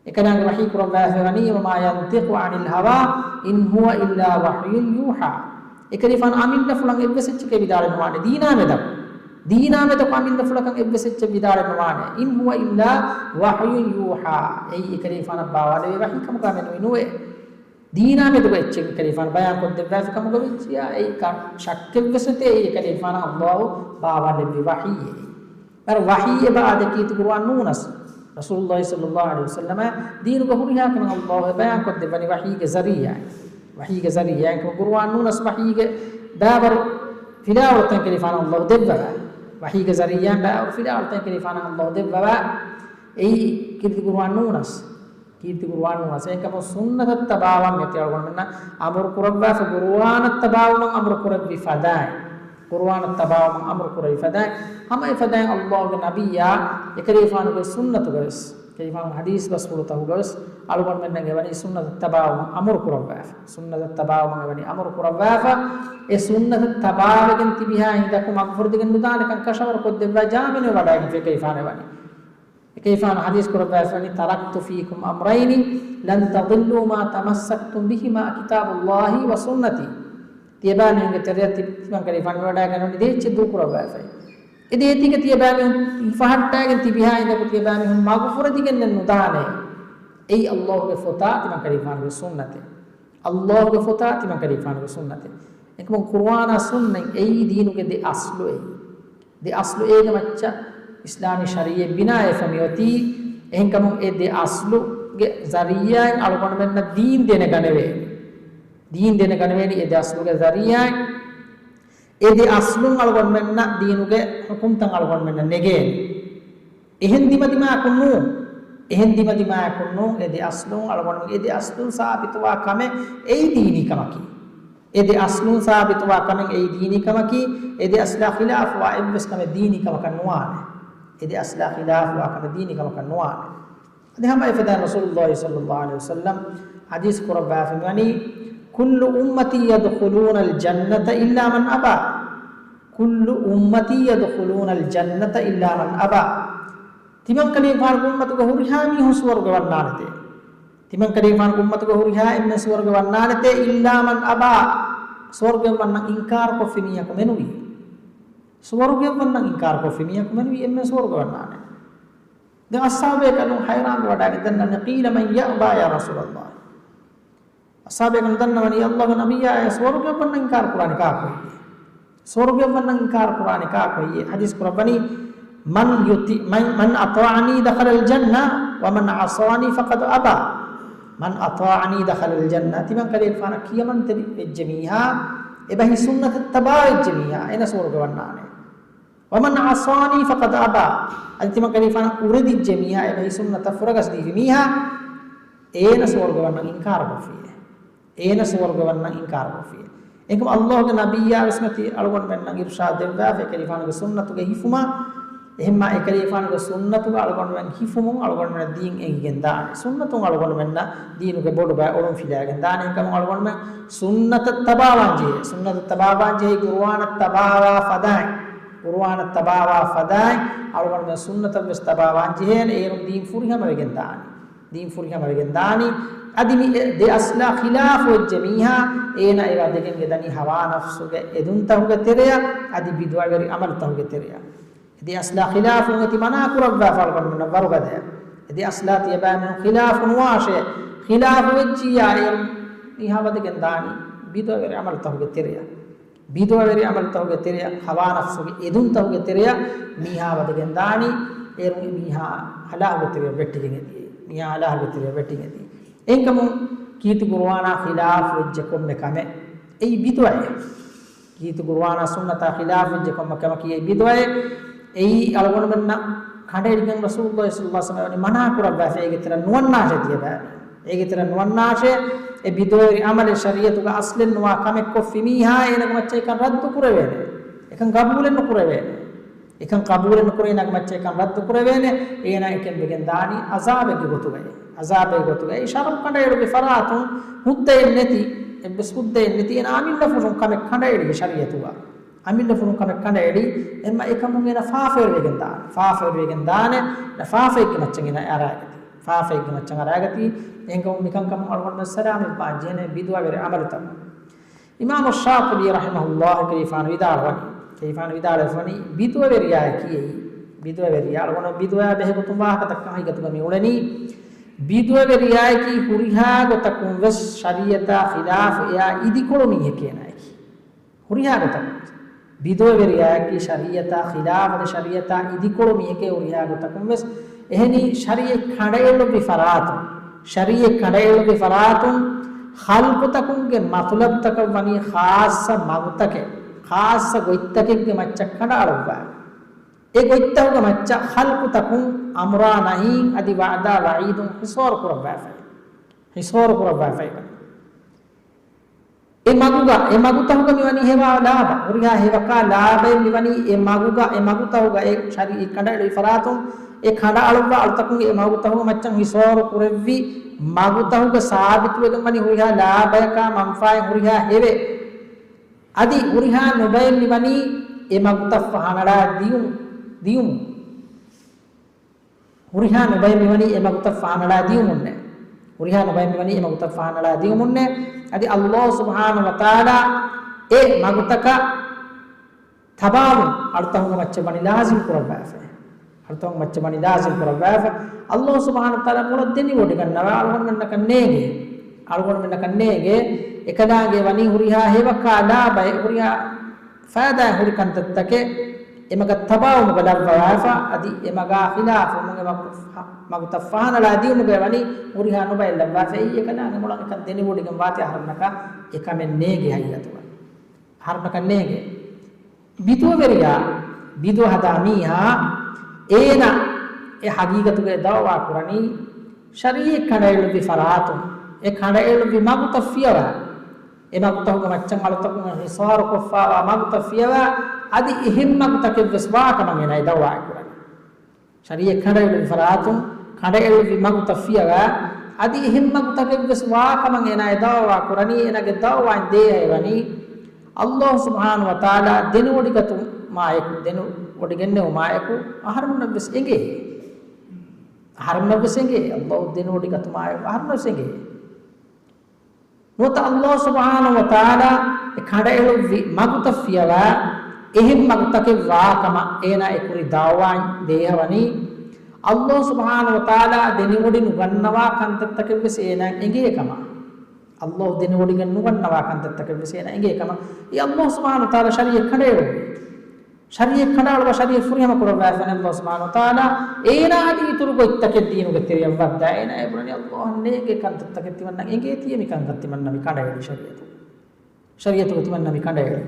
އެކަލާނގެ ވަޙީ ކުރައްވާފައި ވަނީ، وما ينطق عن الهوى إن هو إلا وحي يوحى. އެކަލޭގެފާނު އަމިއްލަފުޅަށް އެއްވެސް އެއްޗެކޭ ވިދާޅެއް ނުވާނެ. ދީނާ މެދަކު، ދީނާ މެދަކު އަމިއްލަފުޅަކަށް އެއްވެސް އެއްޗެއް ވިދާޅެއް ނުވާނެ. إن هو إلا وحي يوحى. އެއީ އެކަލޭގެފާނަށް ބާވާލެވޭ ވަޙީ ކަމުގައި މެނުވީ ނުވޭ. ދީނާ މެދުގަ އެއްޗެއް ކަލޭގެފާނު ބަޔާން ކޮށްދެއްވާފި ކަމުގަ ވެއްޖިޔާ، އެއީ ކަ-، ޝައްކެއްވެސް ނެތޭ، އެއީ ކަލޭގެފާނަށް ﷲ ބާވާލެއްވި ވަޙީއެއް. ބައިވަރު ވަޙީއެއް ބާއްވާ ކީރިތި ޤުރުއާން ނޫނަސް. ރަސޫލުﷲ ޞައްލަﷲ ޢަލައިހި ވަސައްލަމަ ދީނުގަ ހުރިހާ ކަމެއް ﷲ ބަޔާން ކޮށްދެއްވަނީ ވަޙީގެ ޒަރީޢާއިން. ވަޙީގެ ޒަރީޢާއިން. ޤުރުއާން ނޫނަސް ވަޙީގެ ބައިވަރު ފިލާވަޅުތައް ކަލޭގެފާނަށް ﷲ ދެއްވަވާ. ވަޙީގެ ޒަރީޢާއިން ބައިވަރު ފިލާވަޅުތައް ކަލޭގެފާނަށް ﷲ ދެއްވަވާ. އެއީ ކީރިތި ޤުރުއާން ނޫނަސް. ކީރިތި ޤުރުއާން ނޫނަސް. އެހެންކަމުން ސުންނަތަށް ތަބާވާން މިއޮތީ އަޅުގަނޑުމެންނަށް އަމުރު ކުރައްވާފަ، ޤުރުއާނަށް ތަބާވުމަށް އަމުރު ކުރެއްވި ފަދައިން. ޤުރުއާނަށް ތަބާވުމަށް އަމުރު ކުރެއްވި ފަދައިން. ހަމަ އެފަދައިން ﷲގެ ނަބިއްޔާ އެކަލޭގެފާނުގެ ސުންނަތުގަ ވެސް، އެކަލޭގެފާނުގެ ޙަދީޘް ބަސްފުޅުތަކުގަ ވެސް އަޅުގަނޑުމެންނަށް އެވަނީ ސުންނަތަށް ތަބާވުމަށް އަމުރު ކުރައްވާފަ. ސުންނަތަށް ތަބާވުމަށް އެވަނީ އަމުރު ކުރައްވާފަ. އެ ސުންނަތަށް ތަބާވެގެން ތިބިހާ ހިނދަކު މަގުފުރެދިގެން ނުދާނެކަން ކަށަވަރު ކޮށްދެއްވާ ޖާމިނު ވަޑައިގެންފި އެކަލޭގެފާނު އެވަނީ. އެކަލޭގެފާނު ޙަދީޘް ކުރައްވާފަ ވަނީ، تركت فيكم أمرين لن تضلوا ما تمسكتم بهما كتاب الله وسنتي. ތިޔަބައިމީހުންގެ ތެރެއަށް ތި-، ތިމަން ކަލޭގެފާނު މިވަޑައިގަންނަވަނީ ދޭއްޗެއް ދޫކުރައްވާފައި. އެ ދޭތީގަ ތިޔަބައިމީހުން ހިފަހައްޓާގެން ތިބިހާ ހިނދަކު ތިޔަބައިމީހުން މަގުފުރެދިގެންނެއް ނުދާނެ. އެއީ ﷲގެ ފޮތާ ތިމަން ކަލޭގެފާނުގެ ސުންނަތެއް. ﷲގެ ފޮތާ ތިމަން ކަލޭގެފާނުގެ ސުންނަތެއް. އެކަމު ޤުރުއާނާ ސުންނަތް އެއީ ދީނުގެ ދެ އަސްލު އެއީ. ދެ އަސްލު އޭގެ މައްޗަށް އިސްލާމީ ޝަރީޢަތް ބިނާވެފަ މިއޮތީ. އެހެންކަމުން އެ ދެ އަސްލު ޒަރީޢާއިން އަޅުގަނޑުމެންނަށް ދީން ދެނެގަނެވޭނެ. ދީން ދެނެގަނެވޭނެ އެ ދެ އަސްލުގެ ޒަރީޢާއިން. އެ ދެ އަސްލުން އަޅުގަނޑުމެންނަށް ދީނުގެ ޙުކުމްތައް އަޅުގަނޑުމެންނަށް ނެގޭނެ. އެހެން ދިމަދިމާއަކުން ނޫން. އެހެން ދިމަދިމާއަކުން ނޫން. އެ ދެ އަސްލުން އަޅުގަނޑު، އެ ދެ އަސްލުން ސާބިތުވާ ކަމެއް އެއީ ދީނީ ކަމަކީ. އެ ދެ އަސްލުން ސާބިތުވާ ކަމެއް އެއީ ދީނީ ކަމަކީ. އެ ދެ އަސްލާ ޚިލާފުވާ އެއްވެސް ކަމެއް ދީނީ ކަމަކަށް ނުވާނެ. އެ ދެ އަސްލާ ޚިލާފުވާ ކަމެއް ދީނީ ކަމަކަށް ނުވާނެ. އަދި ހަމަ އެފަދައިން ރަސޫލުﷲ ޞައްލަﷲ ޢަލައިހި ވަސައްލަމް ޙަދީޘް ކުރައްވާފައި ވަނީ، كل أمتي يدخلون الجنة إلا من أبى. كل أمتي يدخلون الجنة إلا من أبى. ތިމަންކަލޭގެފާނުގެ އުއްމަތުގެ ހުރިހާ މީހުން ސުވަރުގެ ވަންނާނެތޭ. ތިމަންކަލޭގެފާނުގެ އުއްމަތުގެ ހުރިހާ އެންމެން ސުވަރުގެ ވަންނާނެތޭ، إلا من أبى، ސުވަރުގެ ވަންނަން އިންކާރުކޮށްފި މީހަކު މެނުވީ. ސުވަރުގެ ވަންނަން އިންކާރުކޮށްފި މީހަކު މެނުވީ އެންމެން ސުވަރުގެ ވަންނާނެ. ދެން އަޞްޙާބުބޭކަލުން ޙައިރާންވެވަޑައިގެން ދަންނަވަނީ، قيل من يأبى يا رسول الله. އަޞްޙާބުބޭކަލުން ދަންނަވަނީ، ﷲގެ ނަބިއްޔާ، އެ ސުވަރުގެ ވަންނަން އިންކާރު ކުރާނީ ކާކު ހެއްޔޭ؟ ސުވަރުގެ ވަންނަން އިންކާރު ކުރާނީ ކާކު ހެއްޔޭ؟ ޙަދީޘް ކުރައްވަނީ، من يطع، من، من أطاعني دخل الجنة ومن عصاني فقد أبى. من أطاعني دخل الجنة. ތިމަންކަލޭގެފާނަށް ކިޔަމަންތެރި ވެއްޖެ މީހާ، އެބަހީ ސުންނަތަށް ތަބާވެއްޖެ މީހާ، އޭނަ ސުވަރުގެ ވަންނާނެ. ومن عصاني فقد أبى. އަދި ތިމަންކަލޭގެފާނަށް އުރެދިއްޖެ މީހާ، އެބަހީ ސުންނަތަށް ފުރަގަސްދީފި މީހާ، އޭނަ ސުވަރުގެ ވަންނަން އިންކާރުކޮށްފިއޭ. އޭނަ ސުވަރުގެ ވަންނަން އިންކާރުކޮށްފިއޭ. އެކަމަ ﷲގެ ނަބިއްޔާ ވެސް މަތީ އަޅުގަނޑުމެންނަށް އިރުޝާދު ދެއްވާފަ، އެކަލޭގެފާނުގެ ސުންނަތުގައި ހިފުމަށް. އެހެންމާ އެކަލޭގެފާނުގެ ސުންނަތުގަ އަޅުގަނޑުމެން ހިފުމުން އަޅުގަނޑުމެންނަށް ދީން އެނގިގެން ދާނެ. ސުންނަތުން އަޅުގަނޑުމެންނަށް ދީނުގެ ބޮޑު ބައެއް އޮޅުން ފިލާގެން ދާނެ. އެކަމުން އަޅުގަނޑުމެން ސުންނަތަށް ތަބާވާން ޖެހޭ. ސުންނަތަށް ތަބާވާން ޖެހޭ ޤުރުއާނަށް ތަބާވާ ފަދައިން. ޤުރުއާނަށް ތަބާވާ ފަދައިން އަޅުގަނޑުމެން ސުންނަތަށް ވެސް ތަބާވާން ޖެހޭނެ. އޭރުން ދީން ފުރިހަމަވެގެން ދާނެ. ދީން ފުރިހަމަވެގެން ދާނީ. އަދި މި އެ ދެ އަސްލާ ޚިލާފު ވެއްޖެ މީހާ، އޭނަ އެ ވަދެގެން އެދަނީ ހަވާ ނަފްސުގެ އެދުންތަކުގެ ތެރެއަށް، އަދި ބިދުޢަވެރި ޢަމަލުތަކުގެ ތެރެއަށް. އެ ދެ އަސްލާ ޚިލާފުން އޮތީ މަނާ ކުރައްވާފަ އަޅުގަނޑުމެންނަށް ވަރުގަދަޔަށް. އެ ދެ އަސްލާ ތިޔަބައިމީހުން ޚިލާފު ނުވާށޭ. ޚިލާފު ވެއްޖިއްޔާ އޭރު މީހާ ވަދެގެން ދާނީ ބިދުޢަވެރި ޢަމަލުތަކުގެ ތެރެއަށް. ބިދުޢަވެރި ޢަމަލުތަކުގެ ތެރެއަށް، ހަވާ ނަފްސުގެ އެދުންތަކުގެ ތެރެއަށް މީހާ ވަދެގެން ދާނީ، އޭރު މީހާ ހަލާކުގެ ތެރެއަށް ވެއްޓިގެން އެދިޔައީ. މީހާ ހަލާކުގެ ތެރެއަށް ވެއްޓިގެން އެދިޔައީ. އެހެންކަމުން ކީރިތި ޤުރުއާނާ ޚިލާފު ވެއްޖެ ކޮންމެ ކަމެއް އެއީ ބިދުޢައެއް. ކީރިތި ޤުރުއާނާ ސުންނަތާ ޚިލާފު ވެއްޖެ ކޮންމެ ކަމަކީ އެއީ ބިދުޢައެއް. އެއީ އަޅުގަނޑުމެންނަށް ކަނޑައެޅިގެން ރަސޫލުﷲ ޞައްލަﷲ ޢަލައިހި ވަސައްލަމަ ވަނީ މަނާ ކުރައްވާފަ އޭގެ ތެރެއަށް ނުވަންނާށޭ ތިޔަބައިމީހުން. އޭގެ ތެރެއަށް ނުވަންނާށޭ، އެ ބިދުޢަވެރި ޢަމަލެއް ޝަރީޢަތުގަ އަސްލެއް ނުވާ ކަމެއް ކޮށްފި މީހާ އޭނަގެ މައްޗަށް އެކަން ރައްދު ކުރެވޭނެ. އެކަން ޤަބޫލެއް ނުކުރެވޭނެ. އެކަން ޤަބޫލެއް ނުކުރޭ އޭނަގެ މައްޗަށް އެކަން ރައްދު ކުރެވޭނެ. އޭނަ އެކަން ވެގެން ދާނީ ޢަޒާބެއްގެ ގޮތުގައި. ޢަޒާބެއްގެ ގޮތުގައި. ޝަރުޢު ކަނޑައެޅުއްވި ފަރާތުން ހުއްދައެއް ނެތި، އެއްވެސް ހުއްދައެއް ނެތި އޭނަ އަމިއްލަފުޅުން ކަމެއް ކަނޑައެޅި ޝަރީޢަތުގަ. އަމިއްލަފުޅުން ކަމެއް ކަނޑައެޅި، އެހެންމަ އެކަމުން އޭނަ ފާފަވެރިވެގެން ދާނެ. ފާފަވެރިވެގެން ދާނެ. ފާފައެއްގެ މައްޗަށް އޭނަ އަރާގަތީ. ފާފައެއްގެ މައްޗަށް އަރާގަތީ. އެހެންކަމުން މިކަންކަމުން އަޅުގަނޑުމެން ސަލާމަތްވާން ޖެހޭނެ ބިދުޢަވެރި ޢަމަލުތަކުން. އިމާމު ޝާޠިބީ ރަޙިމަހުﷲ ކަލޭގެފާނު ވިދާޅުވަނީ، ކަލޭގެފާނު ވިދާޅުވެފަވަނީ، ބިދުޢަވެރިޔާއަކީ އެއީ، ބިދުޢަވެރިޔާ އަޅުގަނޑު ބިދުޢަ ބެހޭގޮތުން ވާހަކަ ދައްކަން ހަގީގަތުގަ މި އުޅެނީ، ބިދުޢަވެރިޔާއަކީ ހުރިހާ ގޮތަކުން ވެސް ޝަރީޢަތާ ޚިލާފު އެއާ އިދިކޮޅު މީހެކޭ އޭނާއަކީ. ހުރިހާ ގޮތަކުން ވެސް. ބިދުޢަވެރިޔާއަކީ ޝަރީޢަތާ ޚިލާފު، ޝަރީޢަތާ އިދިކޮޅު މީހެކޭ ހުރިހާ ގޮތަކުން ވެސް. އެހެނީ ޝަރީޢަތް ކަނޑައެޅުއްވި ފަރާތުން، ޝަރީޢަތް ކަނޑައެޅުއްވި ފަރާތުން ޚަލްޤުތަކުންގެ މަތުލަބުތަކަށް ވަނީ ޚާއްޞަ މަގުތަކެއް، ޚާއްޞަ ގޮތްތަކެއްގެ މައްޗަށް ކަނޑައަޅުއްވާ. އެ ގޮތްތަކުގެ މައްޗަށް ޚަލްޤުތަކުން އަމުރާ ނަހީން އަދި ވަޢުދާ ވަޢީދުން ހިސޯރު ކުރައްވާފައި. ހިސޯރު ކުރައްވާފައި. އެ މަގުގަ، އެ މަގުތަކުގަ މިވަނީ ހެވާ ލާބަ. ހުރިހާ ހެވަކާ ލާބައެއް މިވަނީ އެ މަގުގަ، އެ މަގުތަކުގަ އެ ޝަރީޢަތް ކަނޑައެޅި ފަރާތުން އެ ކަނޑައަޅުއްވާ އަޅުތަކުން އެ މަގުތަކުގެ މައްޗަށް ހިސޯރު ކުރެއްވި މަގުތަކުގަ ސާބިތުވެގެން ވަނީ ހުރިހާ ލާބަޔަކާ މަންފާއެއް ހުރިހާ ހެވެއް. އަދި ހުރިހާ ނުބައެއް މިވަނީ އެ މަގުތައް ފަހަނަޅާ ދިޔުމު، ދިޔުމު. ހުރިހާ ނުބައެއް މިވަނީ އެ މަގުތައް ފަހަނަޅާ ދިޔުމުންނޭ. ހުރިހާ ނުބައެއް މިވަނީ އެ މަގުތައް ފަހަނަޅާ ދިޔުމުންނޭ. އަދި ﷲ ސުބްޙާނަހޫ ވަތަޢާލާ އެ މަގުތަކަށް ތަބާވުން އަޅުތަކުގެ މައްޗަށް ވަނީ ލާޒިމް ކުރައްވާފަ. އަޅުތަކުގެ މައްޗަށް ވަނީ ލާޒިމް ކުރައްވާފަ. ﷲ ސުބްޙާނަހޫ ވަތަޢާލާ މޮޅަށް ދެނެވޮޑިގަންނަވާ އަޅުގަނޑުމެންނަކަށް ނޭނގޭ. އަޅުގަނޑުމެންނަކަށް ނޭނގޭ. އެކަލާނގެ ވަނީ ހުރިހާ ހެވަކާ ލާބައެއް ހުރިހާ ފައިދާ ހުރި ކަންތައްތަކެއް އެމަގަށް ތަބާވުމުގަ ލައްވަވާފަ، އަދި އެމަގާ ޚިލާފުވުމުން އެ މަގު-، މަގުތައް ފަހަނަޅާ ދިއުމުގައި ވަނީ ހުރިހާ ނުބައެއް ލައްވާފައި، އެކަނާނގެ މޮޅަށް އެކަން ދެނެވޮޑިގެން ވާތީ އަހަރުންނަކަށް އެކަމެއް ނޭނގޭ ހަގީގަތުގަ. އަހަރުންނަކަށް ނޭނގޭ. ބިދުއަވެރިޔާ، ބިދުއަ ހަދާ މީހާ، އޭނަ އެ ހަގީގަތުގައި ދައުވާ ކުރަނީ، ޝަރީޢަތް ކަނޑައެޅުއްވި ފަރާތުން، އެ ކަނޑައެޅުއްވި މަގުތައް ފިޔަވާ، އެ މަގުތަކުގެ މައްޗަށް އަޅުތަކުން ހިސާރު ކޮށްފާވާ މަގުތައް ފިޔަވާ، އަދި އެހެން މަގުތަކެއްވެސް ވާކަމަށް އޭނާ އެ ދައުވާ ކުރަނީ. ޝަރީޢަތް ކަނޑައެޅުއްވި ފަރާތުން ކަނޑައެޅުއްވި މަގުތައް ފިޔަވާ، އަދި އެހެން މަގުތަކެއްވެސް ވާކަމަށް އޭނާ އެ ދައުވާ ކުރަނީ، އޭނާގެ ދައުވާއިން ދޭހައެއް ވަނީ، ﷲ ސުބްޙާނަހޫ ވަތަޢާލާ ދެނެވޮޑިގަތުމާއެކު، ދެނެވޮޑިގެންނެވުމާއެކު އަހަރުމެންނަށްވެސް އެނގޭ. އަހަރުމެންނަށްވެސް އެނގޭ. ﷲ ދެނެވޮޑިގަތުމާއެކު އަހަރުމެންނަށްވެސް އެނގޭ. ނުވަތަ ﷲ ސުބްޙާނަހޫ ވަތަޢާލާ އެ ކަނޑައެޅުއްވި މަގުތައް ފިޔަވާ، އެހެން މަގުތަކެއް ވާކަމަށް އޭނާ އެ ކުރި ދައުވާއިން ދޭހަވަނީ، ﷲ ސުބްޙާނަހޫ ވަތަޢާލާ ދެނެވޮޑި ނުގަންނަވާ ކަންތައްތަކެއްވެސް އޭނާއަށް އެނގޭ ކަމަށް. ﷲ ދެނެވޮޑިގެން ނުގަންނަވާ ކަންތައްތަކެއްވެސް އޭނާއަށް އެނގޭ ކަމަށް. އެ ﷲ ސުބްޙާނަހޫ ވަތަޢާލާ ޝަރީޢަތް ކަނޑައެޅުއްވި. ޝަރީޢަތް ކަނޑައަޅުވާ ޝަރީޢަތް ފުރިހަމަ ކުރައްވާފަ ވަނީ ﷲ ސުބްޙާނަހޫ ވަތަޢާލާ، އޭނާ އަދި އިތުރު ގޮތްތަކެއް ދީނުގެ ތެރެއަށް ވައްދާ، އޭނާ އެ ބުނަނީ ﷲ އަށް ނޭނގޭ ކަންތައްތަކެއް ތިމަންނަ އެނގޭތީ މިކަންކަން ތިމަންނަ މި ކަނޑައެޅި ޝަރީޢަތު. ޝަރީޢަތުގަ ތިމަންނަ މި ކަނޑައެޅި.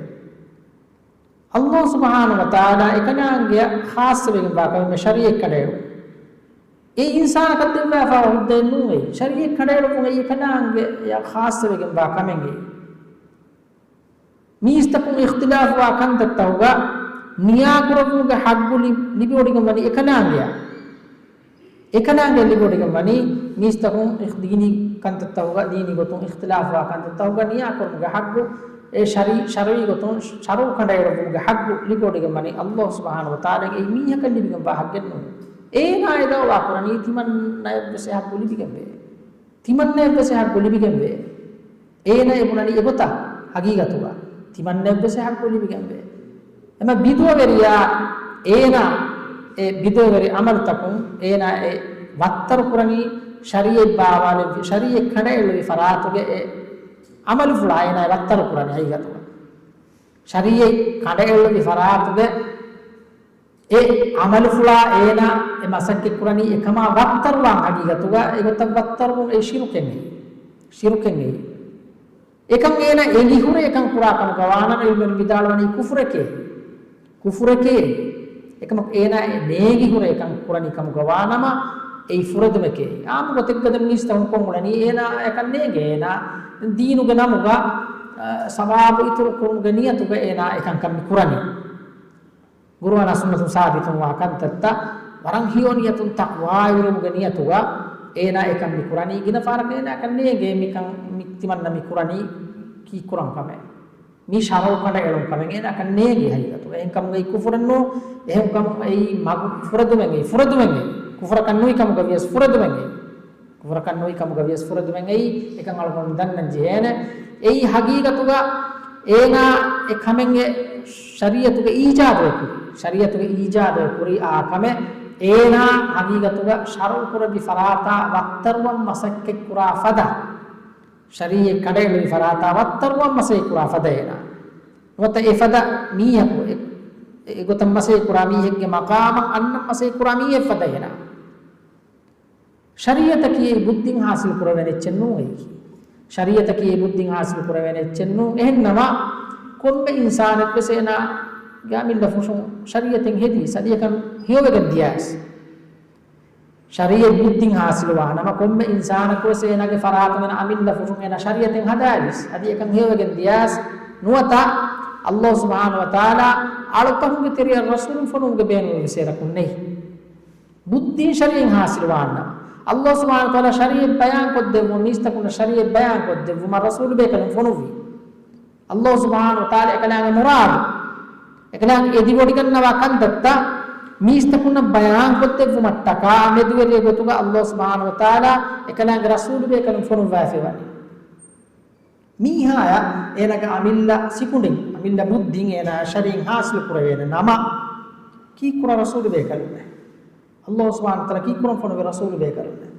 ﷲ ސުބްޙާނަހޫ ވަތަޢާލާ އެކަނާނގެއަށް ޚާއްޞަވެގެންވާ ކަމެއް މި ޝަރީޢަތް ކަނޑައެޅުން. އެ އިންސާނަކަށް ދެއްވާފައިވާ ހުއްދައެއް ނޫން އެއީ. ޝަރީޢަތް ކަނޑައެޅުމުގައި އެކަނާނގެއަށް ޚާއްޞަވެގެންވާ ކަމެއް އެއީ. މީސްތަކުން އިޚްތިލާފުވާ ކަންތައްތަކުގަ ނިޔާކުރެއްވުމުގެ ޙައްޤު ލި-، ލިބިވޮޑިގެން ވަނީ އެކަނާނގެއަށް. އެކަނާނގެއަށް ލިބިވޮޑިގެން ވަނީ މީސްތަކުން އިޚް-، ދީނީ ކަންތައްތަކުގަ، ދީނީ ގޮތުން އިޚްތިލާފުވާ ކަންތައްތަކުގަ ނިޔާކުރުމުގެ ޙައްޤު، އެ ޝަރީ-، ޝަރުޢީ ގޮތުން ޝަރުޢު ކަނޑައެޅުއްވުމުގެ ޙައްޤު ލިބިވޮޑިގެން ވަނީ ﷲ ސުބްޙާނަހޫ ވަތަޢާލާގެ. އެއީ މީހަކަށް ލިބިގެންވާ ޙައްޤެއް ނޫން. އޭނާ އެ ދައުވާ ކުރަނީ ތިމަންނަޔަށްވެސް އެ ޙައްޤު ލިބިގެންވޭ. ތިމަންނަޔަށްވެސް އެ ޙައްޤު ލިބިގެންވޭ. އޭނާ އެ ބުނަނީ އެގޮތަށް ޙަޤީޤަތުގަ. ތިމަންނަޔަށްވެސް އެ ޙައްޤު ލިބިގެންވޭ. އެމަ ބިދުއަވެރިޔާ އޭނާ އެ ބިދުއަވެރި ޢަމަލުތަކުން އޭނާ އެ ވައްތަރު ކުރަނީ ޝަރީޢަތް ބާވާލެއްވި، ޝަރީޢަތް ކަނޑައެޅުއްވި ފަރާތުގެ އެ ޢަމަލުފުޅާ އޭނާ ވައްތަރު ކުރަނީ ޙަޤީޤަތުގަ. ޝަރީޢަތް ކަނޑައެޅުއްވި ފަރާތުގެ އެ ޢަމަލުފުޅާ އޭނާ އެ މަސައްކަތް ކުރަނީ އެކަމާ ވައްތަރުވާން ޙަޤީޤަތުގަ އެގޮތަށް ވައްތަރުވުން އެ ޝިރުކެއް ނެތް. ޝިރުކެއް ނެތް. އެކަން އޭނާ އެނގި ހުރެ އެކަން ކުރާ ކަމުގަ ވާނަމަ ޢިލްމުވެރިން ވިދާޅުވަނީ ކުފުރެކޭ. ކުފުރެކޭ. އެކަމަކު އޭނާ އެ ނޭނގި ހުރެ އެކަން ކުރަނީ ކަމުގަ ވާނަމަ އެއީ ފުރެދުމެކޭ. ޢާއްމު ގޮތެއްގަ ދެން މީސްތަކުން ކޮށް އުޅެނީ އޭނާ އެކަން ނޭނގޭ. އޭނާ ދީނުގެ ނަމުގަ، އަ، ސަވާބު އިތުރު ކުރުމުގެ ނިޔަތުގަ އޭނާ އެކަންކަން މި ކުރަނީ. ޤުރުއާނާ ސުންނަތުން ސާބިތުންވާ ކަންތައްތައް ވަރަށް ހެޔޮ ނިޔަތުން ތަޤްވާވެރިވުމުގެ ނިޔަތުގަ އޭނާ އެކަން މި ކުރަނީ. ގިނަ ފަހަރަކަށް އޭނާ އެކަން ނޭނގޭ މިކަން މި ތިމަންނަ މި ކުރަނީ ކީއްކުރަން ކަމެއް. މީ ޝަރުޢު ކަނޑައެޅުން ކަމެއް އޭނާ އެކަން ނޭނގޭ ޙަޤީޤަތުގަ. އެހެންކަމުގައި ކުފުރެއް ނޫން، އެހެންކަމުގައި މަގު ފުރެދުމެއް އެއީ، ފުރެދުމެއް އެއީ. ކުފުރަކަށް ނުވި ކަމުގަ ވިޔަސް ފުރެދުމެއް އެއީ. ކުފުރަކަށް ނުވި ކަމުގަ ވިޔަސް ފުރެދުމެއް އެއީ، އެކަން އަޅުގަނޑު ދަންނަން ޖެހޭނެ. އެއީ ޙަޤީޤަތުގަ އޭނާ އެ ކަމެއް އެ ޝަރީޢަތުގަ އީޖާދު ކުރި، ޝަރީޢަތުގަ އީޖާދު ކުރި އާ ކަމެއް އޭނާ ޙަޤީޤަތުގަ ޝަރުޢު ކުރެއްވި ފަރާތާ ވައްތަރުވަން މަސައްކަތް ކުރާ ފަދަ، ޝަރީޢަތް ކަނޑައެޅުވި ފަރާތާ ވައްތަރުވަން މަސައްކަތް ކުރާ ފަދަ އޭނާ. ނުވަތަ އެފަދަ މީހަކު، އެ، އެގޮތަށް މަސައްކަތް ކުރާ މީހެއްގެ މަޤާމަށް އަންނަން މަސައްކަތް ކުރާ މީހެއް ފަދަ އޭނާ. ޝަރީޢަތަކީ ބުއްދިން ޙާޞިލު ކުރެވޭނެ އެއްޗެއް ނޫން އެއީ. ޝަރީޢަތަކީ ބުއްދިން ޙާޞިލު ކުރެވޭނެ އެއްޗެއް ނޫން. އެހެންނަމަ، ކޮންމެ އިންސާނެއްވެސް އޭނާގެ އަމިއްލަ ފުށުން ޝަރީޢަތެއް ހެދީސް، އަދި އެކަން ހެޔޮވެގެން ދިޔަސް. ޝަރީޢަތް ބުއްދިން ޙާޞިލުވާނަމަ، ކޮންމެ އިންސާނަކުވެސް އޭނާގެ ފަރާތުން އޭނާ އަމިއްލަ ފުށުން އޭނާ ޝަރީޢަތެއް ހަދާލިސް، އަދި އެކަން ހެޔޮވެގެން ދިޔަސް. ނުވަތަ، ﷲ ސުބްޙާނަހޫ ވަތަޢާލާ އަޅުކަހުގެ ތެރެއަށް ރަސޫލުން ފޮނުވުމުގެ ބޭނުމެއްވެސް އޭނަކުން ނެތް. ބުއްދީން ޝަރީޢަތް ޙާޞިލުވާނަމަ، ﷲ ސުބްޙާނަހޫ ވަތަޢާލާ ޝަރީޢަތް ބަޔާންކޮށްދެއްވުމަށް، މީސްތަކުންނަށް ޝަރީޢަތް ބަޔާންކޮށްދެއްވުމަށް ރަސޫލުބޭކަލުން ފޮނުއްވި. ﷲ ސުބްޙާނަހޫ ވަތަޢާލާ އެކަލާނގެ މުރާދު، އެކަލާނގެ އެދިވޮޑިގަންނަވާ ކަންތައްތައް މީސްތަކުންނަށް ބަޔާންކޮށްދެއްވުމަށްޓަކާ މެދުވެރިއެއް ގޮތުގަ ﷲ ސުބްޙާނަހޫ ވަތަޢާލާ އެކަލާނގެ ރަސޫލުބޭކަލުން ފޮނުއްވާފައިވަނީ. މީހާޔަށް އޭނާގެ އަމިއްލަ ސިކުނޑިން، އަމިއްލަ ބުއްދިން އޭނާ ޝަރީޢަތް ޙާޞިލު ކުރެވޭނެ ނަމަ، ކީއްކުރާ ރަސޫލުބޭކަލުންނެއް؟ ﷲ ސުބްޙާނަހޫ ވަތަޢާލާ ކީއްކުރަން ފޮނުވި ރަސޫލުބޭކަލުންނެއް؟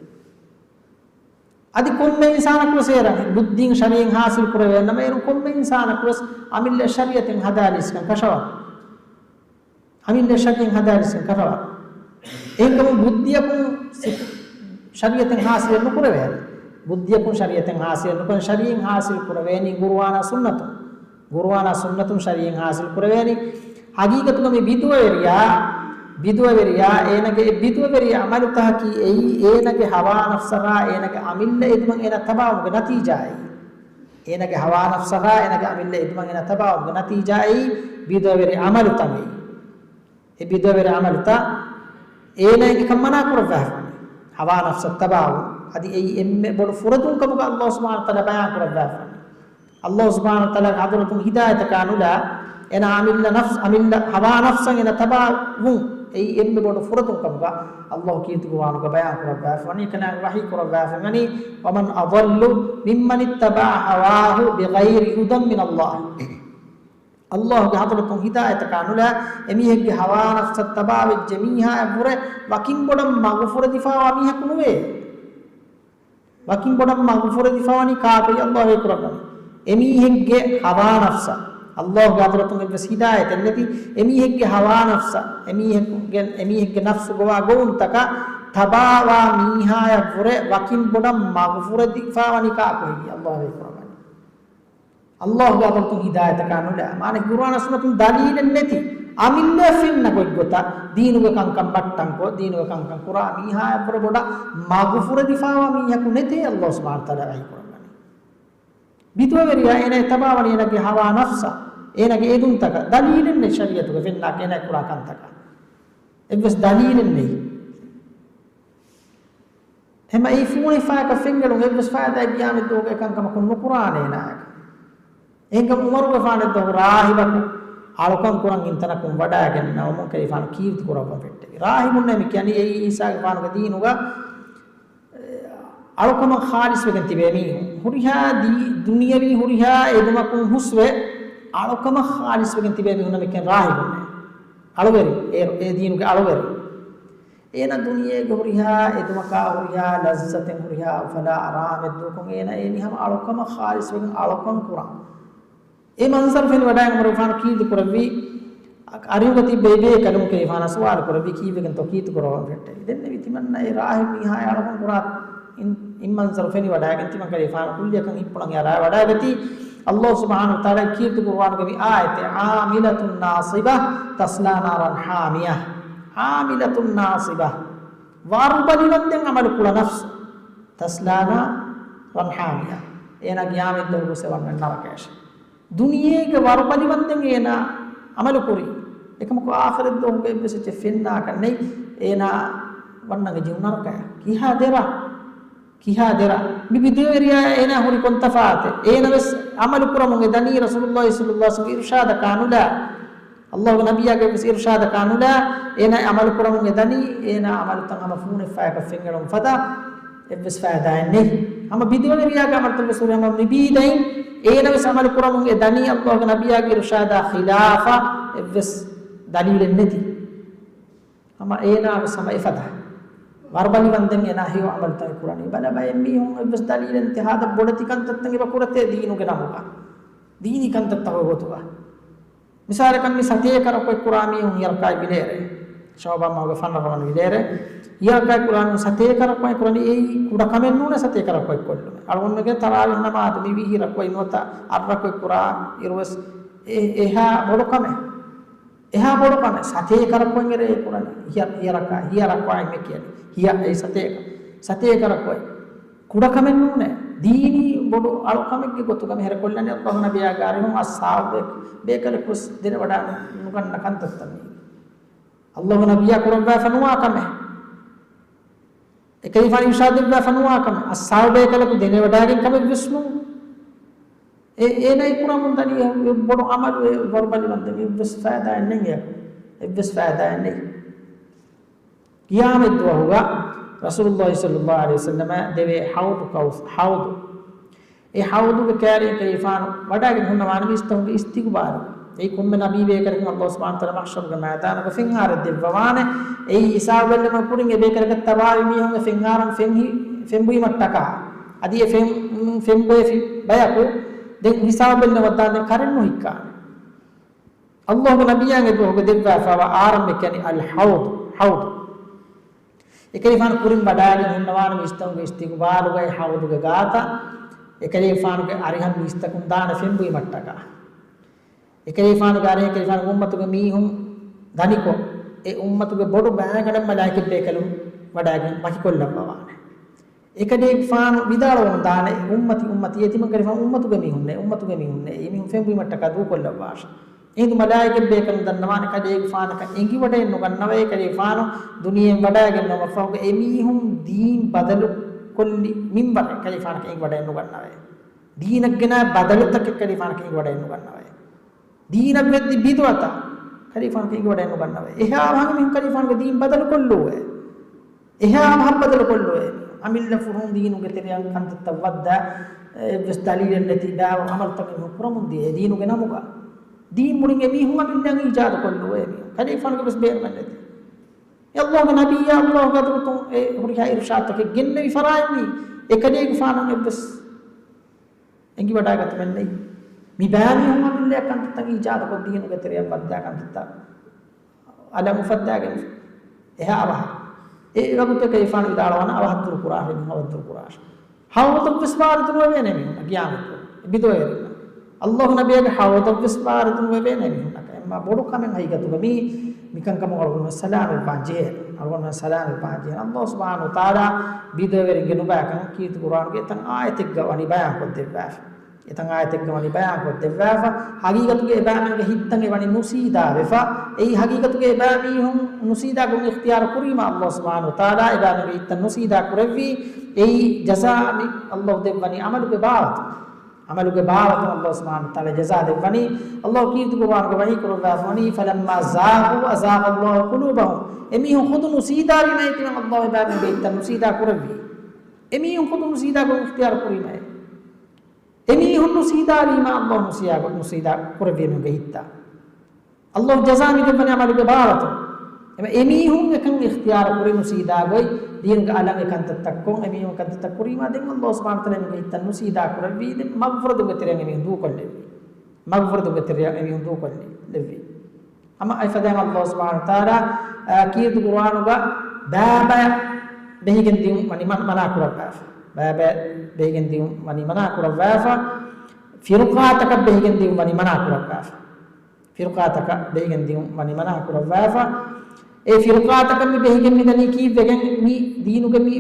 އަދި ކޮންމެ އިންސާނަކުވެސް އޭރަށް ބުއްދިން ޝަރީޢަތް ޙާޞިލު ކުރެވޭނަމަ، އޭރު ކޮންމެ އިންސާނަކުވެސް އަމިއްލަ ޝަރީޢަތެއް ހަދާލީސްކަން ކަށަވަރު. އަމިއްލަ ޝަރީޢަތް ހަދާ ރިޒްޤު ކަރަވާ. އެހެންކަމުން ބުއްދިއަކުން ސި-، ޝަރީޢަތެއް ޙާޞިލެއް ނުކުރެވޭނެ. ބުއްދިއަކުން ޝަރީޢަތެއް ޙާޞިލެއް ނުކުރެވޭނެ. ޝަރީޢަތް ޙާޞިލް ކުރެވޭނީ ޤުރުއާނާ ސުންނަތުން. ޤުރުއާނާ ސުންނަތުން ޝަރީޢަތް ޙާޞިލް ކުރެވޭނީ. ހަގީގަތުގަ މި ބިދުޢަވެރިޔާ، ބިދުޢަވެރިޔާ، އޭނަގެ އެ ބިދުޢަވެރި ޢަމަލުތަކަކީ އެއީ އޭނަގެ ހަވާ ނަފްސަށާ އޭނަގެ އަމިއްލަ އެދުމަށް އޭނަ ތަބާވުމުގެ ނަތީޖާއެއް. އޭނަގެ ހަވާ ނަފްސަށާ އޭނަގެ އަމިއްލަ އެދުމަށް އޭނަ ތަބާވުމުގެ ނަތީޖާއެއް ބިދުޢަވެރި ޢަމަލުތައް އެއީ. އެ ބިދުޢަވެރި ޢަމަލުތައް އޭނާއަށް އެކަން މަނާ ކުރައްވާފަނީ. ހަވާ ނަފްސަށް ތަބާވުން. އަދި އެއީ އެންމެ ބޮޑު ފުރެދުން ކަމުގަ ﷲ ސުބްޙާނަހޫ ވަތަޢާލާ ބަޔާން ކުރައްވާފަނީ. ﷲ ސުބްޙާނަހޫ ވަތަޢާލާގެ ޙަޟްރަތުން ހިދާޔަތަކާ ނުލާ، އޭނާ އަމިއްލަ ނަފްސް، އަމިއްލަ ހަވާ ނަފްސަށް އޭނާ ތަބާވުން. އެއީ އެންމެ ބޮޑު ފުރެދުން ކަމުގަ ﷲ ކީރިތި ޤުރުއާނުގަ ބަޔާން ކުރައްވާފަނީ. އެކަލާނގެ ވަޙީ ކުރައްވާފަނީ، ومن أضل ممن اتبع هواه بغير هدى من الله. ﷲގެ ޙަޟްރަތުން ހިދާޔަތަކާ ނުލާ، އެމީހެއްގެ ހަވާ ނަފްސަށް ތަބާވެއްޖެ މީހާއަށްވުރެ ވަކިން ބޮޑަށް މަގުފުރެދިފާވާ މީހަކު ނުވޭ. ވަކިން ބޮޑަށް މަގުފުރެދިފާވަނީ ކާކުތް؟ ﷲ ވަޙީކުރައްވަނީ. އެމީހެއްގެ ހަވާ ނަފްސަށް، ﷲގެ ޙަޟްރަތުން އެއްވެސް ހިދާޔަތެއް ނެތި، އެމީހެއްގެ ހަވާ ނަފްސަށް، އެމީހެއްގެ، އެމީހެއްގެ ނަފްސު ގޮވާ ގޮވުންތަކަށް ތަބާވާ މީހާއަށްވުރެ ވަކިން ބޮޑަށް މަގުފުރެދިފާވަނީ ކާކު ހެއްޔޭ؟ ﷲ ވަޙީކުރައްވަނީ. ﷲގެ ޙަޟްރަތުން ހިދާޔަތަކާ ނުލާ، މާނަ ޤުރުއާނާ ސުންނަތުން ދަލީލެއް ނެތި، އަމިއްލައަށް ފެންނަ ގޮތްގޮތަށް ދީނުގެ ކަންކަން ބައްޓަންކޮށް، ދީނުގެ ކަންކަން ކުރާ މީހާއަށްވުރެ ބޮޑަށް މަގުފުރެދިފާވާ މީހަކު ނެތޭ، ﷲ ސުބްޙާނަހޫ ވަތަޢާލާ ވަޙީކުރައްވަނީ. ބިދުޢަވެރިޔާ އޭނާ ތަބާވަނީ އޭނާގެ ހަވާ ނަފްސަށް، އޭނާގެ އެދުންތަކަށް. ދަލީލެއް ނެތް ޝަރީޢަތުގަ ފެންނާކަށް އޭނާ ކުރާ ކަންތަކަށް. އެއްވެސް ދަލީލެއް ނެތް. ހަމަ އެއީ ފޫނިފާކަށް ފެންގެޅުން އެއްވެސް ފައިދާއެއް ޤިޔާމަތްދުވަހުގަ އެކަންކަމަކުން ނުކުރާނެ އޭނާއަކަށް. އެހެންކަމުން ޢުމަރުގެފާނެއްދުވަހު ރާހިބަކު އަޅުކަން ކުރަން އިންތަނަކުން ވަޑައިގެން ނަމަ ކަލޭފާނު ކީރިތި ކުރައްވަން ފެއްޓެވި. ރާހިބުންނޭ މި ކިޔަނީ އެއީ އީސާގެފާނުގެ ދީނުގަ އަޅުކަމަށް ޚާލިޞްވެގެން ތިބޭ މީހުން. ހުރިހާ ދީ-، ދުނިޔަވީ ހުރިހާ އެދުމަކުން ހުސްވެ އަޅުކަމަށް ޚާލިޞްވެގެން ތިބޭ މީހުންނަށް މި ކިޔަން ރާހިބުންނޭ. އަޅުވެރި، އޭރު އެ ދީނުގެ އަޅުވެރި. އޭނަ ދުނިޔޭގެ ހުރިހާ އެދުމަކާ، ހުރިހާ ލައްޒަތެއް، ހުރިހާ އުފަލާ އަރާމެއް ދޫކޮށް، އޭނަ އެނިހަމަ އަޅުކަމަށް ޚާލިޞްވެގެން އަޅުކަން ކުރަން. އެ މަންޒަރު ފެނިވަޑައިގެން ޢުމަރުގެފާނު ކީރިތި ކުރެއްވީ، އަރިހުގަ ތިއްބެވި ބޭކަލުން ކަލޭފާނަށް ސުވާލު ކުރެއްވީ، ކީއްވެގެންތޯ ކީރިތި ކުރައްވަން ފެއްޓެވި؟ ދެންނެވި ތިމަންނަ އެ ރާހިބު މީހާ އަޅުކަން ކުރާ އިން، އިން މަންޒަރު ފެނިވަޑައިގެން ތިމަން ކަލޭފާނު ކުއްލިއަކަށް ހިއްޕުޅަން އެ ރާ ވަޑައިގަތީ، ﷲ ސުބްޙާނަހޫ ވަތަޢާލާ ކީރިތި ޤުރުއާނުގެ މި އާޔަތެއް، عاملة ناصبة تصلى نارا حامية. عاملة ناصبة. ވަރުބަލިވަންދެން އަމަލު ކުޅަ ނަފްސު. تصلى نارا حامية. އޭނާ ޤިޔާމަތްދުވަހު ގޮސް އެ ވަންނަން ނަރަކަޔަށެ. ދުނިޔޭގެ ވަރުބަލިވަންދެން އޭނާ އަމަލު ކުރީ. އެކަމަކު އާޚިރަތްދުވަހުގަ އެއްވެސް އެއްޗެއް ފެންނާކަށް ނެތް. އޭނާ ވަންނަން ޖެހުނު ނަރަކަޔަށް. ކިހާ ދެރަ؟ ކިހާ ދެރަ؟ މި ބިދުޢަވެރިޔާ އޭނާ ހުރި ކޮން ތަފާތެއް؟ އޭނަ ވެސް އަމަލު ކުރަމުން އެ ދަނީ ރަސޫލުﷲ ޞައްލަﷲ ޢަލައިހި ވަސައްލަމްގެ އިރުޝާދަކާ ނުލާ. ﷲގެ ނަބިއްޔާގެ ވެސް އިރުޝާދަކާ ނުލާ، އޭނާ އަމަލު ކުރަމުން އެ ދަނީ، އޭނާ އަމަލުތައް ހަމަ ފޫނެއްފަޔަކަށް ފެންގެޅުން ފަދަ، އެއްވެސް ފައިދާއެއް ނެތް. ހަމަ ބިދުޢަވެރިޔާގެ އަމަލުތައް ވެސް ހުރި ހަމަ މި ބީދައިން، އޭނަ ވެސް އަމަލު ކުރަމުން އެ ދަނީ ﷲގެ ނަބިއްޔާގެ އިރުޝާދާ ޚިލާފަށް އެއްވެސް ދަލީލެއް ނެތި. ހަމަ އޭނާ ވެސް ހަމަ އެފަދަ. ވަރުބަލިވަންދެން އޭނާ ހެޔޮ އަމަލުތައް ކުރަނީ. ބަލަ ބައެއް މީހުން އެއްވެސް ދަލީލެއް ނެތި ހާދަ ބޮޑެތި ކަންތައްތައް އެބަ ކުރަތޭ ދީނުގެ ނަމުގަ. ދީނީ ކަންތައްތަކުގެ ގޮތުގަ. މިސާލަކަށް މި ސަތޭކަ ރަކުޢަތް ކުރާ މީހުން ހިޔަރަކާތް ވިލޭރޭ. ޝަޢުބާން މަހުގެ ފަނަރަ ވަނަ ވިލޭރޭ. ހިޔަރަކާތް ކުރާ މީހުން ސަތޭކަ ރަކުޢަތް ކުރަނީ އެއީ ކުޑަ ކަމެއް ނޫނޭ ސަތޭކަ ރަކުޢަތް ކޮށްލުމެއް. އަޅުގަނޑުމެންގެ ތަރާވީޙް ނަމާދު މި ވިހި ރަކުޢަތް ނުވަތަ އަށް ރަކުޢަތް ކުރާ އިރުވެސް އެ-، އެހާ ބޮޑު ކަމެއް. އެހާ ބޮޑު ކަމެއް ސަތޭކަ ރަކުޢަތް އިރޭ ކުރަނީ. ހިޔަ-، ހިޔަ ރަކާ-، ހިޔަ ރަކުޢަތް މި ކިޔަނީ. ހިޔަ އެއީ ސަތޭކަ. ސަތޭކަ ރަކުޢަތް. ކުޑަ ކަމެއް ނޫނޭ. ދީނީ ބޮޑު އަޅުކަމެއްގެ ގޮތުގަ މި ހެރަކޮށްލަނީ ﷲ ނަބިއްޔާގެ އަރިހުން އައްސާބު ބޭ-، ބޭކަލަކު ވެސް ދެނެވަޑައި ނުގަންނަ ކަންތައްތައް މީ. ﷲ ނަބިއްޔާ ކުރައްވާފަ ނުވާ ކަމެއް. އެކަލޭފާނު އިރުޝާދުވެފަ ނުވާ ކަމެއް، އައްސާބު ބޭކަލަކު ދެނެވަޑައިގެން ކަމެއް ވެސް ނޫން. އެ-، އޭނައީ ކުރަމުން ދަނީ އެ ބޮޑު ޢަމަލު، އެ ވަރުބަލިވަންދެން އެއްވެސް ފައިދާއެއް ނެތް އެއަކު. އެއްވެސް ފައިދާއެއް ނެތް. ޤިޔާމަތްދުވަހުގަ ރަސޫލުﷲ ޞައްލަﷲ ޢަލައިހި ވަސައްލަމަ ދެވޭ ޙައުޟު ކައުސް-، ޙައުޟު. އެ ޙައުޟުގެ ކައިރިން ކަލޭފާނު ވަޑައިގެން ހުންނަވާނެ މީސްތަކުންގެ އިސްތިޤުބާލު. އެއީ ކޮންމެ ނަބީ ބޭކަލަކުން ﷲ ސުބްޙާނަހޫ ވަތަޢާލާ މަޙްޝަރުގެ މައިދާނުގަ ފެންއާރަށް ދެއްވަވާނެ. އެއީ ހިސާބު ބެއްލުމަށް ކުރިން އެ ބޭކަލަކަށް ތަބާވި މީހުންގެ ފެންއާރުން ފެންހި-، ފެންބުއިމަށްޓަކާ. އަދި އެ ފެން-، ފެންބުއެފި ބަޔަކު ދެން ހިސާބު ބެއްލުމަށް ދާން ދެން ކަރެން ނުހިއްކާނެ. ﷲގެ ނަބިއްޔާ އެ ދުވަހުގެ ދެއްވާފައިވާ އާރަނބެ ކިޔަނީ އަލް ޙައުޟު، ޙައުޟު. އެކަލޭގެފާނު ކުރިން ވަޑައިގެން ހުންނަވާނެ މި އިސްތަނބުލްގެ އިސްތިޤުބާލުގައި ޙައުޟުގެ ގާތަށް. އެކަލޭގެފާނުގެ އަރިހަށް މީސްތަކުން ދާނެ ފެންބުއިމަށްޓަކާ. އެކަލޭގެފާނުގެ އަރިހަށް އެކަލޭގެފާނުގެ އުއްމަތުގެ މީހުން ދަނިކޮށް، އެ އުއްމަތުގެ ބޮޑު ބައިގަނޑަށް މަލާއިކަތް ބޭކަލުން ވަޑައިގެން ވަކިކޮށްލައްވަވާނެ. އެކަލޭގެފާނު ވިދާޅުވަމުން ދާނެ، އުއްމަތީ، އުއްމަތީ، އެތިމަން ކަލޭގެފާނު އުއްމަތުގެ މީހުންނޭ، އުއްމަތުގެ މީހުންނޭ، އެ މީހުން ފެންބުއިމަށްޓަކާ ދޫކޮށްލައްވާށޭ. އެހިނދު މަލާއިކަތް ބޭކަލުން ދަންނަވާނެ، ކަލޭގެފާނަކަށް އެނގިވަޑައެއް ނުގަންނަވައޭ، ކަލޭގެފާނު ދުނިޔެއިން ވަޑައިގެންނެވުމަށްފަހުގަ އެމީހުން ދީން ބަދަލު ކޮށްލި މިންވަރެއް ކަލޭގެފާނަކަށް އެނގިވަޑައެއް ނުގަންނަވައޭ. ދީނަށް ގެނާ ބަދަލުތަކެއް ކަލޭގެފާނަކަށް އެނގިވަޑައެއް ނުގަންނަވައޭ. ދީނަށް ވެއްދި ބިދުޢަތައް ކަލޭގެފާނަކަށް އެނގިވަޑައެއް ނުގަންނަވައޭ. އެހާ އަވަހަށް މީހުން ކަލޭގެފާނުގެ ދީން ބަދަލު ކޮށްލޫއޭ. އެހާ އަވަހަށް ބަދަލު ކޮށްލޫއޭ. އަމިއްލަ ފުރޫން ދީނުގެ ތެރެއަށް ކަންތައްތައް ވައްދާ، އެއްވެސް ދަލީލެއް ނެތި ބާވަ އަމަލުތަކެއް މީހުން ކުރަމުން ދިޔަ އެ ދީނުގެ ނަމުގަ. ދީން މުޅިން އެ މީހުން އަމިއްލައަށް އީޖާދު ކޮށްލޫއޭ މީހުން. ކަލޭގެފާނުގެ ވެސް ބޭނުމެއް ނެތި. އެ ﷲގެ ނަބިއްޔާ ﷲގެ ޙަޟްރަތުން އެ ހުރިހާ އިރުޝާދުތަކެއް ގެންނެވި ފަރާތް މީ އެ ކަލޭގެފާނަށް އެއްވެސް އެނގިވަޑައިގަތުމެއް ނެތް. މި ބައިމީހުން އަމިއްލައަށް ކަންތައްތައް އީޖާދުކޮށްދީނުގެ ތެރެއަށް ވައްދާ ކަންތައްތައް އަލަށް އުފައްދާގެން އެހާ އަވަހަށް. އެ ވަގުތު ކަލޭގެފާނު ވިދާޅުވާނެ އަވަހަށް ދުރު ކުރާށޭ މީހުން، އަވަހަށް ދުރު ކުރާށޭ. ޙައުޟަށްވެސް ވާރިދު ނުވެވޭނެ މީހުންނަށް ޤިޔާމަތް ދުވަހު. ބިދުޢަވެރިންނަށް. ﷲގެ ނަބިއްޔާގެ ޙައުޟަށްވެސް ވާރިދު ނުވެވޭނެ މީހުންނަކަށް. އެންމެ ބޮޑު ކަމެއް ހަގީގަތުގަ މީ، މިކަންކަމުން އަޅުގަނޑުމެން ސަލާމަތްވާން ޖެހޭ. އަޅުގަނޑުމެން ސަލާމަތްވާން ޖެހޭ. ﷲ ސުބްޙާނަހޫ ވަތަޢާލާ ބިދުޢަވެރިންގެ ނުބައިކަން ކީރިތި ޤުރްއާނުގެ އެތައް އާޔަތެއްގަ ވަނީ ބަޔާންކޮށްދެއްވާފަ. އެތައް އާޔަތެއްގަ ވަނީ ބަޔާންކޮށްދެއްވާފަ. ހަގީގަތުގަ އެބައިމީހުންގެ ހިތްތައް އެ ވަނީ ނުސީދާވެފަ. އެއީ ހަގީގަތުގަ އެބައިމީހުން ނުސީދާކުރުން އިޚްތިޔާރު ކުރީމާ ﷲ ސުބްޙާނަހޫ ވަތަޢާލާ އެބައިމީހުންގެ ހިތްތައް ނުސީދާ ކުރެއްވީ. އެއީ ޖަޒާ މި ﷲ ދެއްވަނީ އަމަލުގެ ބާވަތުން. އަމަލުގެ ބާވަތުން ﷲ ސުބްޙާނަހޫ ވަތަޢާލާ ޖަޒާ ދެއްވަނީ. ﷲ ކީރިތި ޤުރްއާނުގަ ވަޙީ ކުރައްވާފަ ވަނީ، فَلَمَّا زَاغُوا أَزَاغَ اللَّهُ قُلُوبَهُمْ. އެމީހުން ޚުދު ނުސީދާވީމައި ތިމަން ﷲ އެބައިމީހުންގެ ހިތްތައް ނުސީދާ ކުރެއްވީ. އެމީހުން ޚުދު ނުސީދާކުރުން އިޚްތިޔާރު ކުރީމައެއް. އެމީހުން ނުސީދާވީމާ ﷲ ނުސީދާ، ނުސީދާ ކުރެއްވީ އެމީހުންގެ ހިތްތައް. ﷲ ޖަޒާ މި ދެއްވަނީ އަމަލުގެ ބާވަތުން. އެމަ އެމީހުން އެކަން އިޚްތިޔާރު ކުރި ނުސީދާ ގޮތް، ދީނުގެ އަލަށް އެ ކަންތައްތައް ކޮށް، އެމީހުން ކަންތައްތައް ކުރީމާ ދެން ﷲ ސުބްޙާނަހޫ ވަތަޢާލާ އެމީހުންގެ ހިތްތައް ނުސީދާ ކުރެއްވީ، ދެން މަޣްފިރަތުގެ ތެރެއަށް އެމީހުން ދޫކޮށްލެއްވީ. މަޣްފިރަތުގެ ތެރެއަށް އެމީހުން ދޫކޮށްލެއްވީ. ހަމަ އެފަދައިން ﷲ ސުބްޙާނަހޫ ވަތަޢާލާ، އާ، ކީރިތި ޤުރްއާނުގަ ބައިބައި ބެހިގެން ދިއުން ވަނީ މަ-، މަނާ ކުރައްވާފަ. ބައިބައި ބެހިގެން ދިއުން ވަނީ މަނާ ކުރައްވާފަ. ފިރުޤާތަކަށް ބެހިގެން ދިއުން ވަނީ މަނާ ކުރައްވާފަ. ފިރުޤާތަކަށް ބެހިގެން ދިއުން ވަނީ މަނާ ކުރައްވާފަ. އެ ފިރުޤާތަކަށް މި ބެހިގެން މިދަނީ ކީއްވެގެން؟ މި ދީނުގެ މި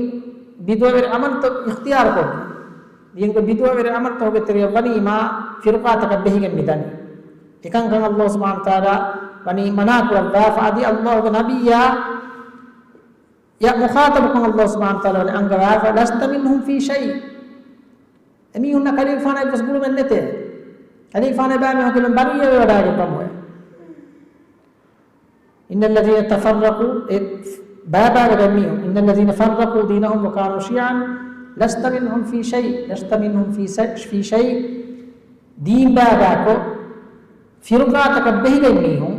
ބިދުޢަވެރި އަމަލުތައް އިޚްތިޔާރު ކޮށްގެން. ދީނުގެ ބިދުޢަވެރި އަމަލުތަކުގެ ތެރެއަށް ވަނީ މާ ފިރުޤާތަކަށް ބެހިގެން މިދަނީ. އެކަންކަން ﷲ ސުބްޙާނަހޫ ވަތަޢާލާ ވަނީ މަނާ ކުރައްވާފަ. އަދި ﷲގެ ނަބިއްޔާ ޔަ މުޚާޠަބުކޮށް ﷲ ސުބްޙާނަހޫ ވަތަޢާލާ ވަނީ އަންގަވާފަ، لَسْتَ مِنْهُمْ فِي شَيْءٍ. އެމީހުންނަށް ކަލޭގެފާނަށް އެއްވެސް ގުޅުމެއް ނެތޭ. ކަލޭގެފާނާ އެބައިމީހުން ކިބައިން ބަރީއަވެވަޑައިގެން ވަމުއޭ. إِنَّ الَّذِينَ تَفَرَّقُوا، އެ ބައިބައިވެގަތް މީހުން، إِنَّ الَّذِينَ فَرَّقُوا دِينَهُمْ وَكَانُوا شِيَعًا لَسْتَ مِنْهُمْ فِي شَيْءٍ، لَسْتَ مِنْهُمْ فِي س-، فِي شَيْءٍ. ދީން ބައިބައިކޮށް، ފިރުޤާތަކަށް ބެހިގެން މީހުން،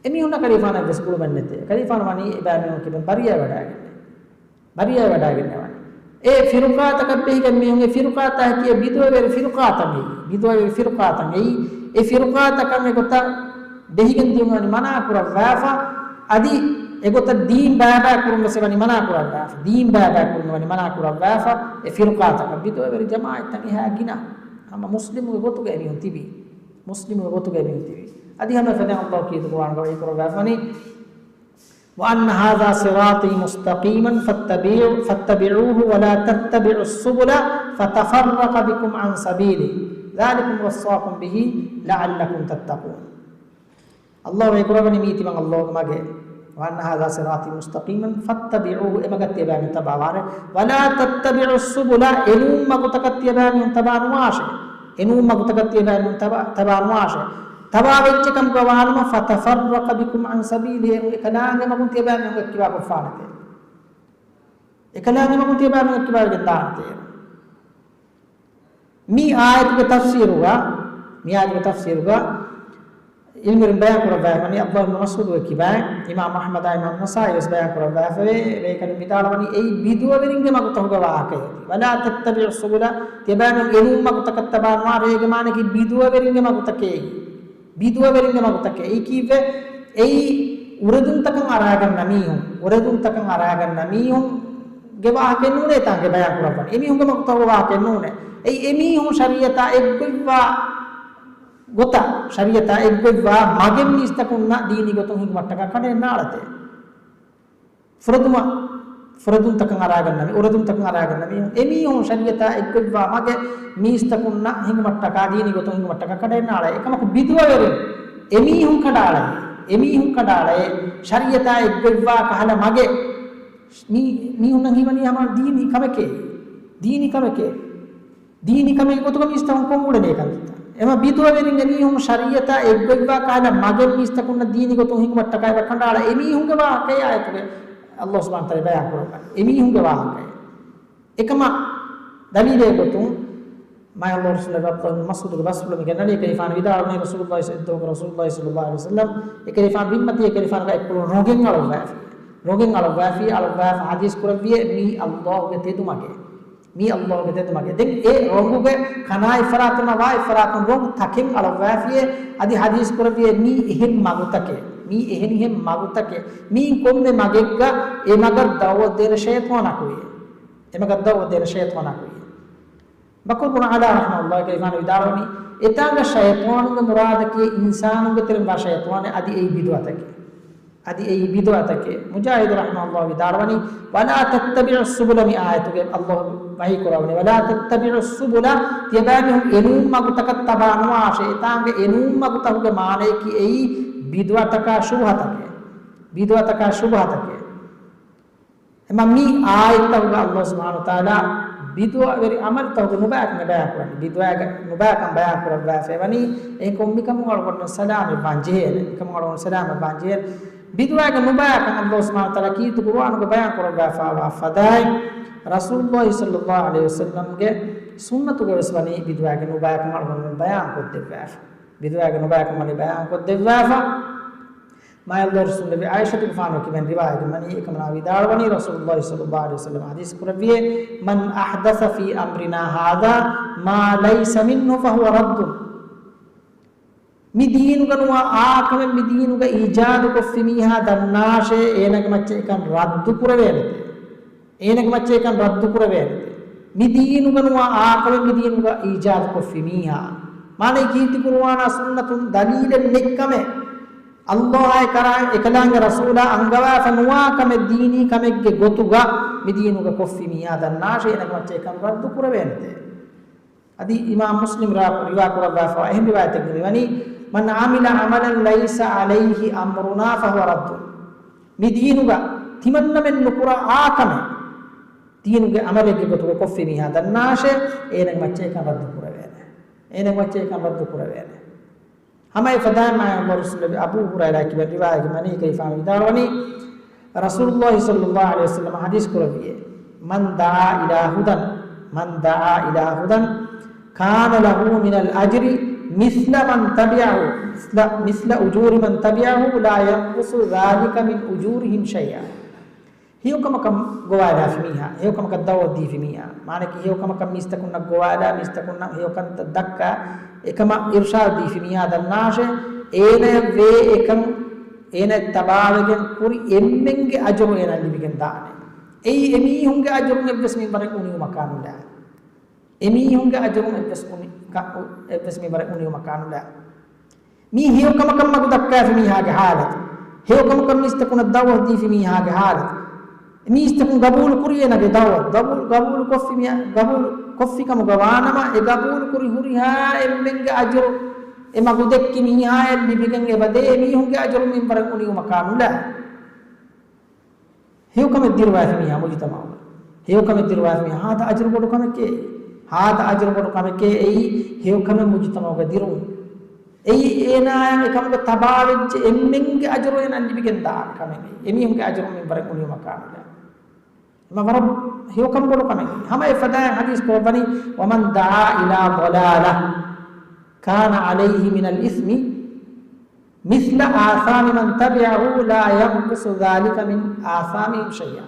އެމީހުންނަށް ކަލޭގެފާނަށް އެއްވެސް ގުޅުމެއް ނެތޭ. ކަލޭގެފާނު ވަނީ އެބައިމީހުން ކިބައިން ބަރީއަވެވަޑައިގެންނޭ. ބަރީއަވެވަޑައިގެންނޭ ވަނީ. އެ ފިރުޤާތަކަށް ބެހިގެން މީހުން، އެ ފިރުޤާތަކަށް ކިޔޭ ބިދުޢަވެރި ފިރުޤާތައް އެއީ. ބިދުޢަވެރި ފިރުޤާތައް އެއީ. އެ ފިރުޤާތަކަށް އެގޮތަށް ބެހިގެން ދިޔުން ވަނީ މަނާ ކުރައްވާފަ، އަދި އެގޮތަށް ދީން ބައިބައި ކުރުން ވެސް ވަނީ މަނާ ކުރައްވާފަ. ދީން ބައިބައި ކުރުން ވަނީ މަނާ ކުރައްވާފަ. އެ ފިރުޤާތަކަށް ބިދުޢަވެރި ޖަމާޢަތްތައް އެހާ ގިނަ. ހަމަ މުސްލިމުގެ ގޮތުގަ އެމީހުން ތިބީ. މުސްލިމުގެ ގޮތުގަ އެމީހުން ތިބީ. އަދި ހަމަ އެފަދައިން ﷲ ކީރިތި ޤުރްއާނުގަ ވަޙީ ކުރައްވާފަ ވަނީ، وَأَنَّ هَذَا صِرَاطِي مُسْتَقِيمًا فَاتَّبِعُوا-، فَاتَّبِعُوهُ وَلَا تَتَّبِعُوا السُّبُلَ فَتَفَرَّقَ بِكُمْ عَنْ سَبِيلِهِ ذَٰلِكُمْ وَصَّاكُمْ بِهِ لَعَلَّكُمْ تَتَّقُونَ. ﷲ ވަޙީ ކުރައްވަނީ މީ ތިމަން ﷲގެ މަގޭ. وَأَنَّ هَذَا صِرَاطِي مُسْتَقِيمًا فَاتَّبِعُوهُ، އެ މަގަށް ތިޔަބައިމީހުން ތަބާވާށޭ. وَلَا تَتَّبِعُوا السُّبُلَ، އެނޫން މަގުތަކަށް ތިޔަބައިމީހުން ތަބާ ނުވާށޭ. އެނޫން މަގުތަކަށް ތިޔަބައިމީހުން ތަބާ، ތަބާ ނުވާށޭ. ތަބާ ވެއްޖެ ކަމުގަ ވާނަމަ، فَتَفَرَّقَ بِكُمْ عَنْ سَبِيلِهِ، އެކަލާނގެ މަގުން ތިޔަބައިމީހުން އެއްކިބާ ކޮށްފާނެތޭ. އެކަލާނގެ މަގުން ތިޔަބައިމީހުން އެއްކިބާވެގެން ދާނެތޭ. މި އާޔަތުގެ ތަފްސީރުގަ، މި އާޔަތުގެ ތަފްސީރުގަ ޢިލްމުވެރިން ބަޔާން ކުރައްވާފަ ވަނީ ޢަބްދުﷲ ބިން މަސްޢޫދުގެ ކިބައިން، އިމާމް އަޙްމަދާ އިމާމް ނަސާއީ ވެސް ބަޔާން ކުރައްވާފަވޭ، ބޭކަލުން ވިދާޅުވަނީ އެއީ ބިދުޢަވެރިންގެ މަގުތަކުގެ ވާހަކައެވެ. وَلَا تَتَّبِعُوا السُّبُلَ، ތިޔަބައިމީހުން އެނޫން މަގުތަކަށް ތަބާ ނުވާށޭ، އޭގެ މާނައަކީ ބިދުޢަވެރިންގެ މަގުތަކޭ. ބިދުޢަވެރިންގެ މަގުތަކެއް. އެއީ ކީއްވެ؟ އެއީ އުރެދުންތަކަށް އަރާގަންނަ މީހުން، އުރެދުންތަކަށް އަރާގަންނަ މީހުންގެ ވާހަކައެއް ނޫނޭ ތާނގެ ބަޔާން ކުރައްވަނީ. އެމީހުންގެ މަގުތަކުގެ ވާހަކައެއް ނޫނޭ. އެއީ އެމީހުން ޝަރީޢަތާ އެއްގޮތްވާ ގޮތަށް، ޝަރީޢަތާ އެއްގޮތްވާ މަގެއް މީސްތަކުންނަށް ދީނީ ގޮތުން ހިނގުމަށްޓަކާ ކަނޑައެއް ނާޅަތޭ. ފުރެދުމަށް، ފުރެދުންތަކަށް އަރާގަންނަ މީ، އުރެދުންތަކަށް އަރާގަންނަ މީ، އެމީހުން ޝަރީޢަތާ އެއްގޮތްވާ މަގެއް މީސްތަކުންނަށް ހިނގުމަށްޓަކާ، ދީނީ ގޮތުން ހިނގުމަށްޓަކާ ކަނޑައެއް ނާޅައޭ. އެކަމަކު ބިދުޢަވެރިން އެމީހުން ކަނޑައަޅައޭ، އެމީހުން ކަނޑައަޅައޭ، ޝަރީޢަތާ އެއްގޮތްވާ ކަހަލަ މަގެއް މީ، މީހުންނަށް ހީވަނީ ހަމަ ދީނީ ކަމެކޭ، ދީނީ ކަމެކޭ. ދީނީ ކަމެއް ގޮތުގަ މީސްތަކުން ކޮށްއުޅެނީ ކަންތައްތައް. އެމަ ބިދުޢަވެރިން އެމީހުން ޝަރީޢަތާ އެއްގޮތްވާ ކަހަލަ މަގެއް މީސްތަކުންނަށް ދީނީ ގޮތުން ހިނގުމަށްޓަކާ އެބަ ކަނޑައަޅާ އެމީހުންގެ ވާހަކައެއް އާޔަތުގެ ﷲ ސުބްޙާނަހޫ ވަތަޢާލާ ބަޔާން ކުރައްވަނީ. އެމީހުންގެ ވާހަކައެއް. އެކަމަ ދަލީލެއް ގޮތުން މާތް ﷲ ރަސޫލު ޢަބްދުﷲ ބިން މަސްޢޫދުގެ ބަސްފުޅު މި ގެންނަނީ ކަލޭގެފާނު ވިދާޅުވަނީ ރަސޫލުﷲ ޞައްލަﷲު ޢަލައިހި ވަސައްލަމް އެކަލޭގެފާނު ބިންމަތީ އެކަލޭގެފާނުގެ އަތްޕުޅުން ރޮނގެއް އަޅުއްވާފި. ރޮނގެއް އަޅުއްވާފި، އަޅުއްވާފަ ޙަދީޘް ކުރެއްވިއޭ މީ ﷲގެ ތެދުމަގޭ. މީ ﷲގެ ތެދުމަގޭ. ދެން އެ ރޮނގުގެ ކަނާ އެއްފަރާތުންނާ ވާ އެއްފަރާތުން ރޮނގު ތަކެއް އަޅުއްވާފިއޭ އަދި ޙަދީޘް ކުރެއްވިއޭ މީ އެހެން މަގުތަކޭ. މީ އެހެނިހެން މަގުތަކޭ. މީ ކޮންމެ މަގެއްގަ އެ މަގަށް ދަޢުވަތު ދޭނެ ޝައިޠާނަކު ވޭ. އެ މަގަށް ދަޢުވަތު ދޭނެ ޝައިޠާނަކު ވޭ. ބަކުރު ބުނު ޢަލާ ރަޙިމަހުﷲ ކަލޭގެފާނު ވިދާޅުވަނީ، އެތާނގަ ޝައިޠާނުގެ މުރާދަކީ އިންސާނުންގެ ތެރެއިން ވާ ޝައިޠާނެއް އަދި އެއީ ބިދުޢަތަކޭ. އަދި އެއީ ބިދުޢަތަކޭ. މުޖާހިދު ރަޙިމަހުﷲ ވިދާޅުވަނީ، "ولا تتبعوا السبل" މި އާޔަތުގެ ﷲ ވަޙީ ކުރައްވަނީ، "ولا تتبعوا السبل" ތިޔަބައިމީހުން އެނޫން މަގުތަކަށް ތަބާ ނުވާށޭ. އެތާނގަ އެނޫން މަގުތަކުގެ މާނަޔަކީ އެއީ ބިދުޢަތަކާ ޝުބުހަތަކޭ. ބިދުޢަތަކާ ޝުބުހަތަކޭ. އެމަ މި އާޔަތްތަކުގަ ﷲ ސުބްޙާނަހޫ ވަތަޢާލާ ބިދުޢަވެރި ޢަމަލުތަކުގެ ނުބައިކަން ބަޔާން ކުރަނީ. ބިދުޢައިގެ ނުބައިކަން ބަޔާން ކުރައްވާފައި ވަނީ. އެހެންކޮށް މިކަމުން އަޅުގަނޑު ސަލާމަތްވާން ޖެހޭނެ. މިކަމުން އަޅުގަނޑު ސަލާމަތްވާން ޖެހޭނެ. ބިދުޢައިގެ ނުބައިކަން ﷲ ސުބްޙާނަހޫ ވަތަޢާލާ ކީރިތި ޤުރުއާނުގަ ބަޔާން ކުރައްވާފައިވާ ފަދައިން، ރަސޫލުﷲ ޞައްލަﷲު ޢަލައިހި ވަސައްލަމްގެ ސުންނަތުގަ ވެސް ވަނީ ބިދުޢައިގެ ނުބައިކަން އަޅުގަނޑު ބަޔާން ކޮށްދެއްވާފަ. ބިދުޢައިގެ ނުބައިކަން ވަނީ ބަޔާން ކޮށްދެއްވާފަ. މާތް ރަސޫލު ނަބީ ޢާއިޝަތުގެފާނު ކިބެން ރިވާޔަތް ވަނީ، އެކަމަނާ ވިދާޅުވަނީ ރަސޫލުﷲ ޞައްލަﷲު ޢަލައިހި ވަސައްލަމަ ޙަދީޘް ކުރެއްވިއޭ، "من أحدث في أمرنا هذا ما ليس منه فهو رد." މި ދީނުގަ ނުވާ އާ ކަމެއް މި ދީނުގަ އީޖާދު ކޮށްފި މީހާ ދަންނާށޭ، އޭނަގެ މައްޗަށް އެކަން ރައްދު ކުރެވޭނެތޭ. އޭނަގެ މައްޗަށް އެކަން ރައްދު ކުރެވޭނެތޭ. މި ދީނުގަ ނުވާ އާ ކަމެއް މި ދީނުގަ އީޖާދު ކޮށްފި މީހާ. މާނައީ ކީރިތި ޤުރުއާނާ ސުންނަތުން ދަލީލެއް ނެތް ކަމެއް. ﷲ އާއި ކަރާ އެކަލާނގެ ރަސޫލާ އަންގަވާފަ ނުވާ ކަމެއް ދީނީ ކަމެއްގެ ގޮތުގަ މި ދީނުގަ ކޮށްފި މީހާ ދަންނާށޭ، އޭނަގެ މައްޗަށް އެކަން ރައްދު ކުރެވޭނެތޭ. އަދި އިމާމް މުސްލިމް ރާ-، ރިވާ ކުރައްވާފަ އެހެން ރިވާޔަތެއްގަ މިވަނީ، "من عمل عملا ليس عليه أمرنا فهو رد." މި ދީނުގަ ތިމަންނަމެން ނުކުރާ އާ ކަމެއް ދީނުގެ ޢަމަލެއްގެ ގޮތުގަ ކޮށްފި މީހާ ދަންނާށޭ، އޭނަގެ މައްޗަށް އެކަން ރައްދު ކުރެވޭނެ. އޭނަގެ މައްޗަށް އެކަން ރައްދު ކުރެވޭނެ. ހަމަ އެފަދައިން މާތް ރަސޫލު ނަބީ އަބޫ ހުރައިރާ ކިބެން ރިވާޔަތް ވަނީ ކަލޭގެފާނު ވިދާޅުވަނީ، ރަސޫލުﷲ ޞައްލަﷲު ޢަލައިހި ވަސައްލަމަ ޙަދީޘް ކުރެއްވިއޭ، "من دعا إلى هدى، من دعا إلى هدى كان له من الأجر مثل من تبعه، مثل، مثل أجور من تبعه لا ينقص ذلك من أجورهم شيئا." ހެޔޮކަމަކަށް ގޮވާލާފި މީހާ، ހެޔޮކަމަކަށް ދަޢުވަތު ދީފި މީހާ، މާނައަކީ ހެޔޮކަމަކަށް މީސްތަކުންނަށް ގޮވާލާ، މީސްތަކުންނަށް ހެޔޮކަންތައް ދައްކާ، އެކަމަށް އިރުޝާދު ދީފި މީހާ ދަންނާށޭ، އޭނަޔަށް ވޭ އެކަން، އޭނަޔަށް ތަބާވެގެން ކުރި އެންމެންގެ އަޖުރު އޭނަ ލިބިގެން ދާނެ. އެއީ އެމީހުންގެ އަޖުރުން އެއްވެސް މިންވަރެއް އުނިއުމަކާ ނުލާ. އެމީހުންގެ އަޖުރުން އެއްވެސް އުނި-، ކަ-، އެއްވެސް މިންވަރެއް އުނިއުމަކާ ނުލާ. މީ ހެޔޮކަމަކަށް މަގު ދައްކާފި މީހާގެ ޙާލަތު. ހެޔޮކަމަކަށް މީސްތަކުނަށް ދަޢުވަތު ދީފި މީހާގެ ޙާލަތު. މީސްތަކުން ގަބޫލު ކުރި އޭނަގެ ދަޢުވަތު. ގަބޫލު، ގަބޫލު ކޮށްފި މިޔަ-، ގަބޫލު ކޮށްފި ކަމުގަ ވާނަމަ، އެ ގަބޫލު ކުރި ހުރިހާ އެންމެންގެ އަޖުރު، އެ މަގު ދެއްކި މީހާޔަށް ލިބިގެން އެބަދޭ، އެމީހުންގެ އަޖުރު މިންވަރެއް އުނިއުމަކާ ނުލާ. ހެޔޮކަމެއް ދިރުވާފި މީހާ މުޖުތަމަޢުގަ. ހެޔޮކަމެއް ދިރުވާފި މީހާ ހާދަ އަޖުރު ބޮޑު ކަމެކޭ. ހާދަ އަޖުރު ބޮޑު ކަމެކޭ އެއީ ހެޔޮކަމެއް މުޖުތަމަޢުގަ ދިރުން. އެއީ އޭނާއަށް އެކަމުގަ ތަބާވެއްޖެ އެންމެންގެ އަޖުރު އޭނާ ލިބިގެން ދާނެ ކަމެއް. އެމީހުންގެ އަޖުރު މިންވަރެއް އުނިއުމަކާ ނުލާ. މަ ވަރަށް ހެޔޮކަން ބޮޑު ކަމެއް. ހަމަ އެފަދައިން ޙަދީޘް ކުރައްވަނީ، "ومن دعا إلى ضلالة كان عليه من الإثم مثل آثام من تبعه لا ينقص ذلك من آثامهم شيئا."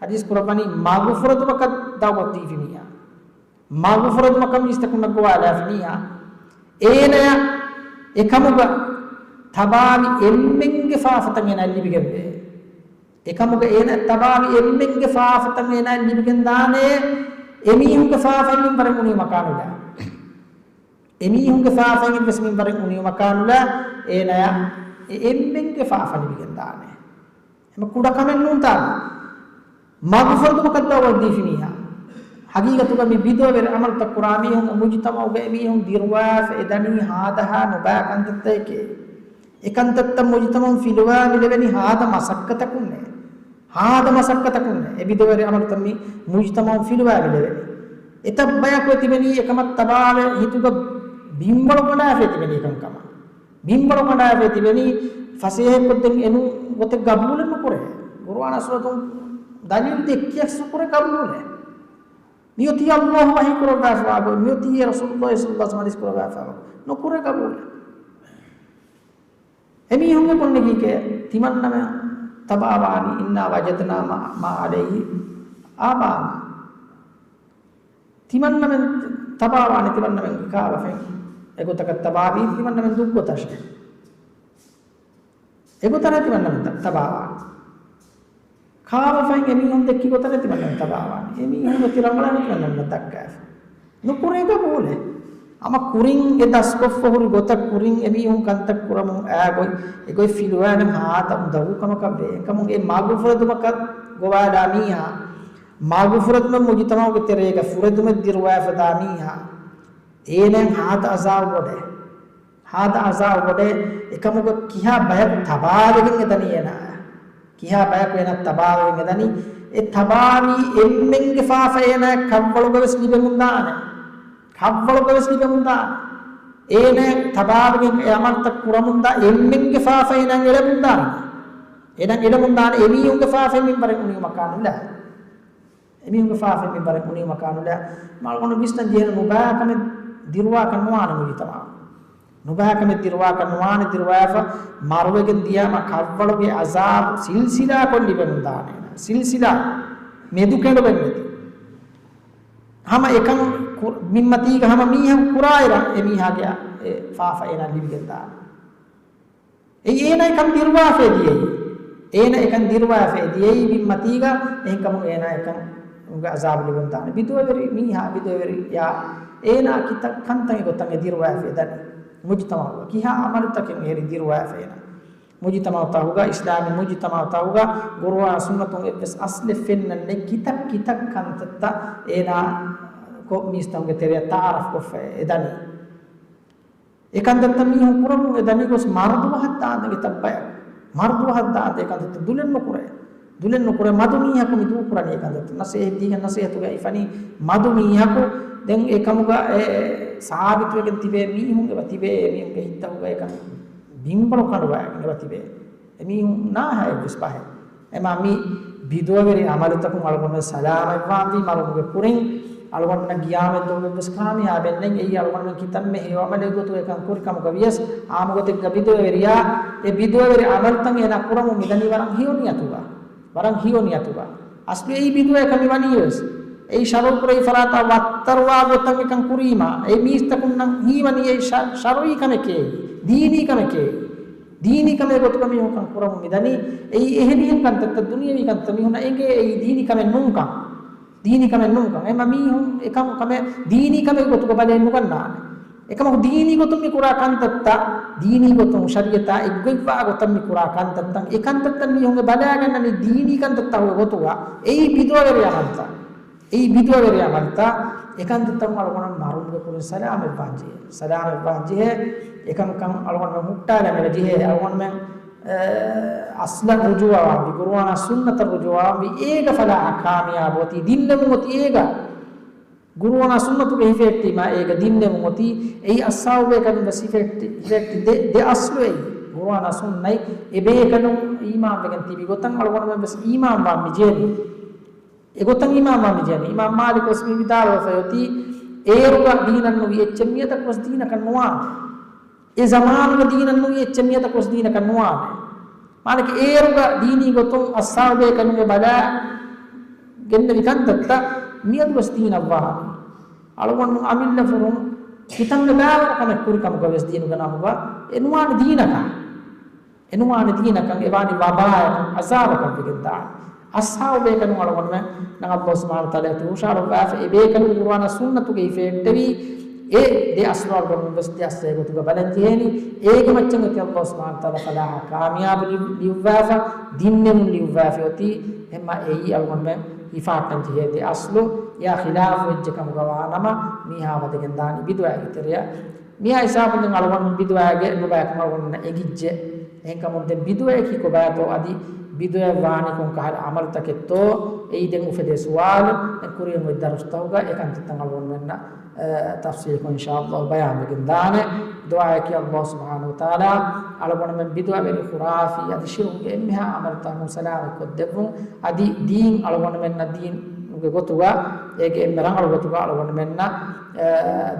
ޙަދީޘް ކުރައްވަނީ މަގުފުރެދުމަކަށް ދަޢުވަތު ދީފި މީހާ. މަގުފުރެދުމަކަށް މީސްތަކުންނަށް ގޮވާލާފި މީހާ. އޭނަޔަށް އެކަމުގަ ތަބާވި އެންމެންގެ ފާފަތައް އޭނާ ލިބިގެންވޭ. އެކަމުގަ އޭނާ ތަބާވި އެންމެންގެ ފާފަތައް އޭނާ ލިބިގެން ދާނޭ. އެމީހުންގެ ފާފައިން މިންވަރެއް އުނިއުމަކާނުލާ. އެމީހުންގެ ފާފައިން އެއްވެސް މިންވަރެއް އުނިއުމަކާނުލާ އޭނާޔަށް އެ އެންމެންގެ ފާފަ ލިބިގެން ދާނެ. އެމަ ކުޑަ ކަމެއް ނޫންތާ. މަގުފުރެދުމަކަށް ދައުވަތު ދީފި މީހާ. ހަގީގަތުގަ މި ބިދުޢަވެރި ޢަމަލުތައް ކުރާ މީހުން މުޖުތަމަޢުގައި މީހުން ދިރުވާފަ އެ ދަނީ ހާދަހާ ނުބާ ކަންތައްތަކެކޭ. އެ ކަންތައްތައް މުޖުތަމަޢުން ފިލުވާ މިލެވެނީ ހާދަ މަސައްކަތަކުންނޭ. ހާދަ މަސައްކަތަކުންނޭ. އެ ބިދުޢަވެރި ޢަމަލުތައް މި މުޖުތަމަޢުން ފިލުވާ މިލެވެނީ. އެތައް ބަޔަކު ތިބެނީ އެކަމަށް ތަބާވެ ހިތުގަ ބިންވަޅު ކަނޑާފަ ތިބެނީ ކަންކަމަށް. ބިންވަޅު ކަނޑާފަ ތިބެނީ ފަސޭހައެއްކޮށްދޭން އެނޫން ގޮތެއް ގަބޫލެއް ނުކުރޭ. ޤުރުއާނާ ސުންނަތުން ދަލީލު ދެއްކިޔަސް ނުކުރޭ ގަބޫލެއް. މިއޮތީ ﷲ ވަޙީ ކުރައްވާފަވާ ގޮތް، މިއޮތީ ރަސޫލުﷲ ޞައްލަﷲ ޢަލައިހި ވަސައްލަމަ ޙަދީޘް ކުރައްވާފަވާ ގޮތް. ނުކުރޭ ގަބޫލެއް. އެމީހުންގެ ބުނެގީކޭ ތިމަންނަމެން ތަބާވާނީ إنا وجدنا ما، ما عليه آباءنا. ތިމަންނަމެން ތަބާވާނީ ތިމަންނަމެން ކާވަފައިން އެގޮތަކަށް ތަބާވީ ތިމަންނަމެން ދުށްގޮތަށޭ. އެގޮތަށޭ ތިމަންނަމެން ތަ، ތަބާވާނީ. ކާވަފައިން އެމީހުން ދެއްކި ގޮތަށޭ ތިމަންނަމެން ތަބާވާނީ. އެމީހުން އޮތީ ރަނގަޅަށް ތިމަންނަމެންނަށް ދައްކާފަ. ނުކުރޭ ގަބޫލެއް. ހަމަ ކުރިން އެ ދަސްކޮށްފަ ހުރި ގޮތަށް ކުރިން އެމީހުން ކަންތައް ކުރަމުން އާ ގޮތް، އެގޮތް ފިލުވާލަން ހާދަ އުނދަގޫ ކަމަކަށް ވޭ. އެކަމުން އެ މަގުފުރެދުމަކަށް ގޮވާލާ މީހާ، މަގުފުރެދުމެއް މުޖުތަމަޢުގެ ތެރޭގަ ފުރެދުމެއް ދިރުވާފަ ދާ މީހާ، އޭނައަށް ހާދަ ޢަޒާބު ބޮޑޭ. ހާދަ ޢަޒާބު ބޮޑޭ. އެކަމުގަ ކިހާ ބަޔަކު ތަބާވެގެން އެދަނީ އޭނާއަށް؟ ކިހާ ބަޔަކު އޭނާ ތަބާވެގެން އެދަނީ؟ އެ ތަބާވީ އެންމެންގެ ފާފަ އޭނާ ކަށްވަޅުގަވެސް ލިބެމުންދާނެ. ކަށްވަޅުގަވެސް ލިބެމުންދާނެ. އޭނާ ތަބާވެގެން އެ ޢަމަލުތައް ކުރަމުންދާ އެންމެންގެ ފާފަ އޭނާ އެޅެމުންދާނެ. އޭނާ އެޅެމުންދާނެ. އެމީހުންގެ ފާފައިން މިންވަރެއް އުނިއުމަކާނުލާ. އެމީހުންގެ ފާފައިން މިންވަރެއް އުނިއުމަކާނުލާ. މާ އަޅުގަނޑު ވިސްނަން ޖެހޭނެ ނުބައި ކަމެއް ދިރުވާކަށް ނުވާނެ މުޖުތަމަޢު. ނުބައި ކަމެއް ދިރުވާކަށް ނުވާނެ. ދިރުވާފަ މަރުވެގެން ދިޔާމަ ކަށްވަޅުގެ ޢަޒާބު ސިލްސިލާކޮށް ލިބެމުންދާނެ. ސިލްސިލާ މެދުކެނޑުމެއްނެތި. ހަމަ އެކަން ކު، މިންމަތީގަ ހަމަ މީހަކު ކުރާއިރަށް އެމީހާގެ އެ ފާފަ އޭނާ ލިބިގެންދާނެ. އެއީ އޭނާ އެކަން ދިރުވާފައި ދިޔައީ. އޭނާ އެކަން ދިރުވާފައި ދިޔައީ މިންމަތީގަ އެހެންކަމުން އޭނާ އެކަން އުގެ ޢަޒާބު ލިބުން ދާނެ. ބިދުޢަވެރި މީހާ، ބިދުޢަވެރިޔާ އޭނާ ކިތައް ކަންތައް އެގޮތަށް އެ ދިރުވާފައި ދަނީ. މުޖުތަމަޢުގަ ކިހާ ޢަމަލުތަކެއް އެހެރީ ދިރުވާފައި އޭނާ. މުޖުތަމަޢުތަކުގަ، އިސްލާމީ މުޖުތަމަޢުތަކުގަ ޤުރުއާން ސުންނަތުން އެއްވެސް އަސްލެއް ފެންނަން ނެތް ކިތައް ކިތައް ކަންތައްތައް އޭނާ ކޮ، މީސްތަކުންގެ ތެރެއަށް ތަޢާރަފް ކޮށްފައި އެ ދަނީ. އެ ކަންތައްތައް މީހުން ކުރަމުން އެ ދަނީ ގޮސް މަރުދުވަހަށް ދާންދެން އެތައް ބަޔަކު. މަރުދުވަހަށް ދާންދެން އެ ކަންތައްތައް ދުލެއް ނުކުރޭ. ދުލެއް ނުކުރޭ. މަދު މީހަކު މި ދޫކުރަނީ އެ ކަންތައްތައް. ނަސޭހަތް ދީގެން ނަސޭހަތުގައި ފަނީ މަދު މީހަކު. ދެން އެ ކަމުގަ އެ ސާބިތުވެގެން ތިބޭ މީހުން އެބަ ތިބޭ. އެ މީހުންގެ ހިތްތަކުގަ އެ ކަން ބިންބަޅު ކަނޑުވާގެން އެބަ ތިބޭ. އެމީހުން ނާހާ އެއްވެސް ބަހެއް. އެމާ މި ބިދުޢަވެރި ޢަމަލުތަކުން އަޅުގަނޑުމެން ސަލާމަތްވާންވީ މަރުމުގެ ކުރިން. އަޅުގަނޑުމެންނަށް ޤިޔާމަތް ދުވަހު އެއްވެސް ކާމިޔާބެއް ނެތް. އެއީ އަޅުގަނޑުމެން ކިތަންމެ ހެޔޮ ޢަމަލެއް ގޮތުގައި ކަން ކުރި ކަމުގަ ވިޔަސް، އާންމު ގޮތެއްގަ ބިދުޢަވެރިޔާ އެ ބިދުޢަވެރި ޢަމަލުތައް އޭނާ ކުރަމުން މިދަނީ ވަރަށް ހެޔޮ ނިޔަތުގަ. ވަރަށް ހެޔޮ ނިޔަތުގަ. އަސްލު އެއީ ބިދުޢައެއް ކަމަށް ވަނީވެސް. އެއީ ޝަރުޢު ކުރެވި ފަރާތާ ވައްތަރުވާ ގޮތަށް މިކަން ކުރީމާ، އެ މީސްތަކުންނަށް ހީވަނީ އެއީ ޝަ، ޝަރުޢީ ކަމެކޭ. ދީނީ ކަމެކޭ. ދީނީ ކަމެއް ގޮތުގަ މީހުން ކަން ކުރަމުން މިދަނީ. އެއީ އެހެނިހެން ކަންތައްތައް ދުނިޔަވީ ކަންތައް މީހުންނަށް އެނގޭ އެއީ ދީނީ ކަމެއް ނޫންކަން. ދީނީ ކަމެއް ނޫންކަން. އެމަ މީހުން އެކަމު ކަމެއް ދީނީ ކަމެއް ގޮތުގަ ބަލައެއް ނުގަންނާނެ. އެކަމަކު ދީނީ ގޮތުން މި ކުރާ ކަންތައްތައް، ދީނީ ގޮތުން ޝަރީޢަތާ އެއްގޮތްވާ ގޮތަށް މި ކުރާ ކަންތައްތައް، އެ ކަންތައްތައް މީހުންގެ ބަލާގަންނަނީ ދީނީ ކަންތައްތަކުގެ ގޮތުގަ. އެއީ ބިދުޢަވެރި ޢަމަލުތައް. އެއީ ބިދުޢަވެރި ޢަމަލުތައް. އެކަންތައްތަކުން އަޅުގަނޑު މަރުމުގެ ކުރިން ސަލާމަތްވާން ޖެހޭ. ސަލާމަތްވާން ޖެހޭ. އެކަންކަން އަޅުގަނޑުމެން ހުއްޓާލަން ޖެހޭ. އަޅުގަނޑުމެން، އެ، އަސްލަށް ރުޖޫޢަވާންވީ، ޤުރުއާނާ ސުންނަތަށް ރުޖޫޢަވާންވީ. އޭގަ ފަލާޙަށް ކާމިޔާބު އޮތީ. ދިންނެވުން އޮތީ އޭގަ. ޤުރުއާނާ ސުންނަތުގެ ހިފެހެއްޓީމާ އޭގަ ދިންނެވުން އޮތީ. އެއީ އަޞްޙާބުބޭކަލުން ވެސް ހިފެހެއްޓި، ހިފެހެއްޓި ދެ، ދެ އަޞްލު އެއީ. ޤުރުއާނާ ސުންނަތް އެ ބޭކަލުން އީމާންވެގެން ތިބި ގޮތަށް އަޅުގަނޑުމެން ވެސް އީމާންވާން މި ޖެހެނީ. އެގޮތަށް އީމާންވާން މި ޖެހެނީ. އިމާމް މާލިކު ވެސް މި ވިދާޅުވެފައި އޮތީ، އޭރުގަ ދީނަށް ނުވި އެއްޗެއް މިއަދަކު ވެސް ދީނަކަށް ނުވާނެ. އެ ޒަމާނުގަ ދީނަށް ނުވި އެއްޗެއް މިއަދަކު ވެސް ދީނަކަށް ނުވާނެ. މާނައަކީ އޭރުގަ ދީނީ ގޮތުން އަޞްޙާބުބޭކަލުންގެ ބަލާ ގެންނެވި ކަންތައްތައް މިއަދު ވެސް ދީނަށް ވާނެ. އަޅުގަނޑު އަމިއްލަފުރުން ކިތަންމެ ބާވަރު ކަމެއް ކުރި ކަމުގަ ވެސް ދީނުގެ ނަމުގަ އެ ނުވާނެ ދީނަކަށް، އެ ނުވާނެ ދީނަކަށް އެ ވާނީ ވަބާއަކަށް އަޒާބަކަށް ވެގެން ދާނެ. އަޞްޙާބު ބޭކަލުން އަޅުގަނޑުމެންނަށް ﷲ ސުބްޙާނަހޫ ވަތަޢާލާ އޮތީ ހުށަހަޅުއްވާފަ، އެ ބޭކަލުން ޤުރުއާނާ ސުންނަތުގައި ފެއްޓެވި އެ ދެ އަޞްލު އަޅުގަނޑުމެން ވެސް ދެ އަޞްލެއް ގޮތުގަ ބަލަން ޖެހޭނީ. އޭގެ މައްޗަށް އޮތީ ﷲ ސުބްޙާނަހޫ ވަތަޢާލާ ފަލާޙަށް ކާމިޔާބު ލިޔު-، ލިޔުއްވާފަ، ދިންނެވުން ލިޔުއްވާފަ އޮތީ. އެހެންމަ އެއީ އަޅުގަނޑުމެން ހިފާއްޓަން ޖެހޭ ދެ އަޞްލު. އެއާ ޚިލާފު ވެއްޖެ ކަމުގަ ވާނަމަ، މީހާ ވަދެގެން ދާނީ ބިދުޢައިގެ ތެރެއަށް. މިއާ ހިސާބުން ދެން އަޅުގަނޑު ބިދުޢައިގެ ނުބައިކަމަށް އަޅުގަނޑުމެންނަށް އެނގިއްޖެ. އެހެންކަމުން ދެން ބިދުޢައަކީ ކޮބާތޯ އަދި ބިދުޢައަށް ވާނީ ކޮން ކަހަލަ ޢަމަލުތަކެއްތޯ އެއީ ދެން އުފެދޭ ސުވާލު. ދެން ކުރިއަށް އޮތް ދަރުސްތަކުގަ އެކަންތައްތައް އަޅުގަނޑުމެންނަށް، އަ، ތަފްޞީލުކޮށް އިންޝާﷲ ބަޔާންވެގެން ދާނެ. ދުޢާއަކީ ﷲ ސުބްޙާނަހޫ ވަތަޢާލާ އަޅުގަނޑުމެން ބިދުޢަވެރި ޚުރާފީ އަދި ޝިރުކުގެ އެންމެހާ ޢަމަލުތަކުން ސަލާމަތްކޮށްދެއްވުން. އަދި ދީން އަޅުގަނޑުމެންނަށް ދީނުގެ ގޮތުގަ އޭގެ އެންމެ ރަނގަޅު ގޮތުގަ އަޅުގަނޑުމެންނަށް، އަ،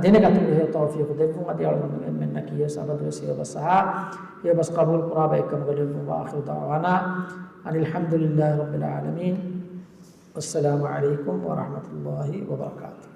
ދެނެގަތުމުގެ ހެޔޮ ތައުފީޤު ދެއްވުން. އަދި އަޅުގަނޑުމެންނަކީ ވެސް އަބަދުވެސް ހެޔޮބަސް އަހާ ހެޔޮބަސް ޤަބޫލު ކުރާ ބައެއްކަމުގަ ލެއްވުން. وآخر دعوانا أن الحمد لله رب العالمين. والسلام عليكم ورحمة الله وبركاته.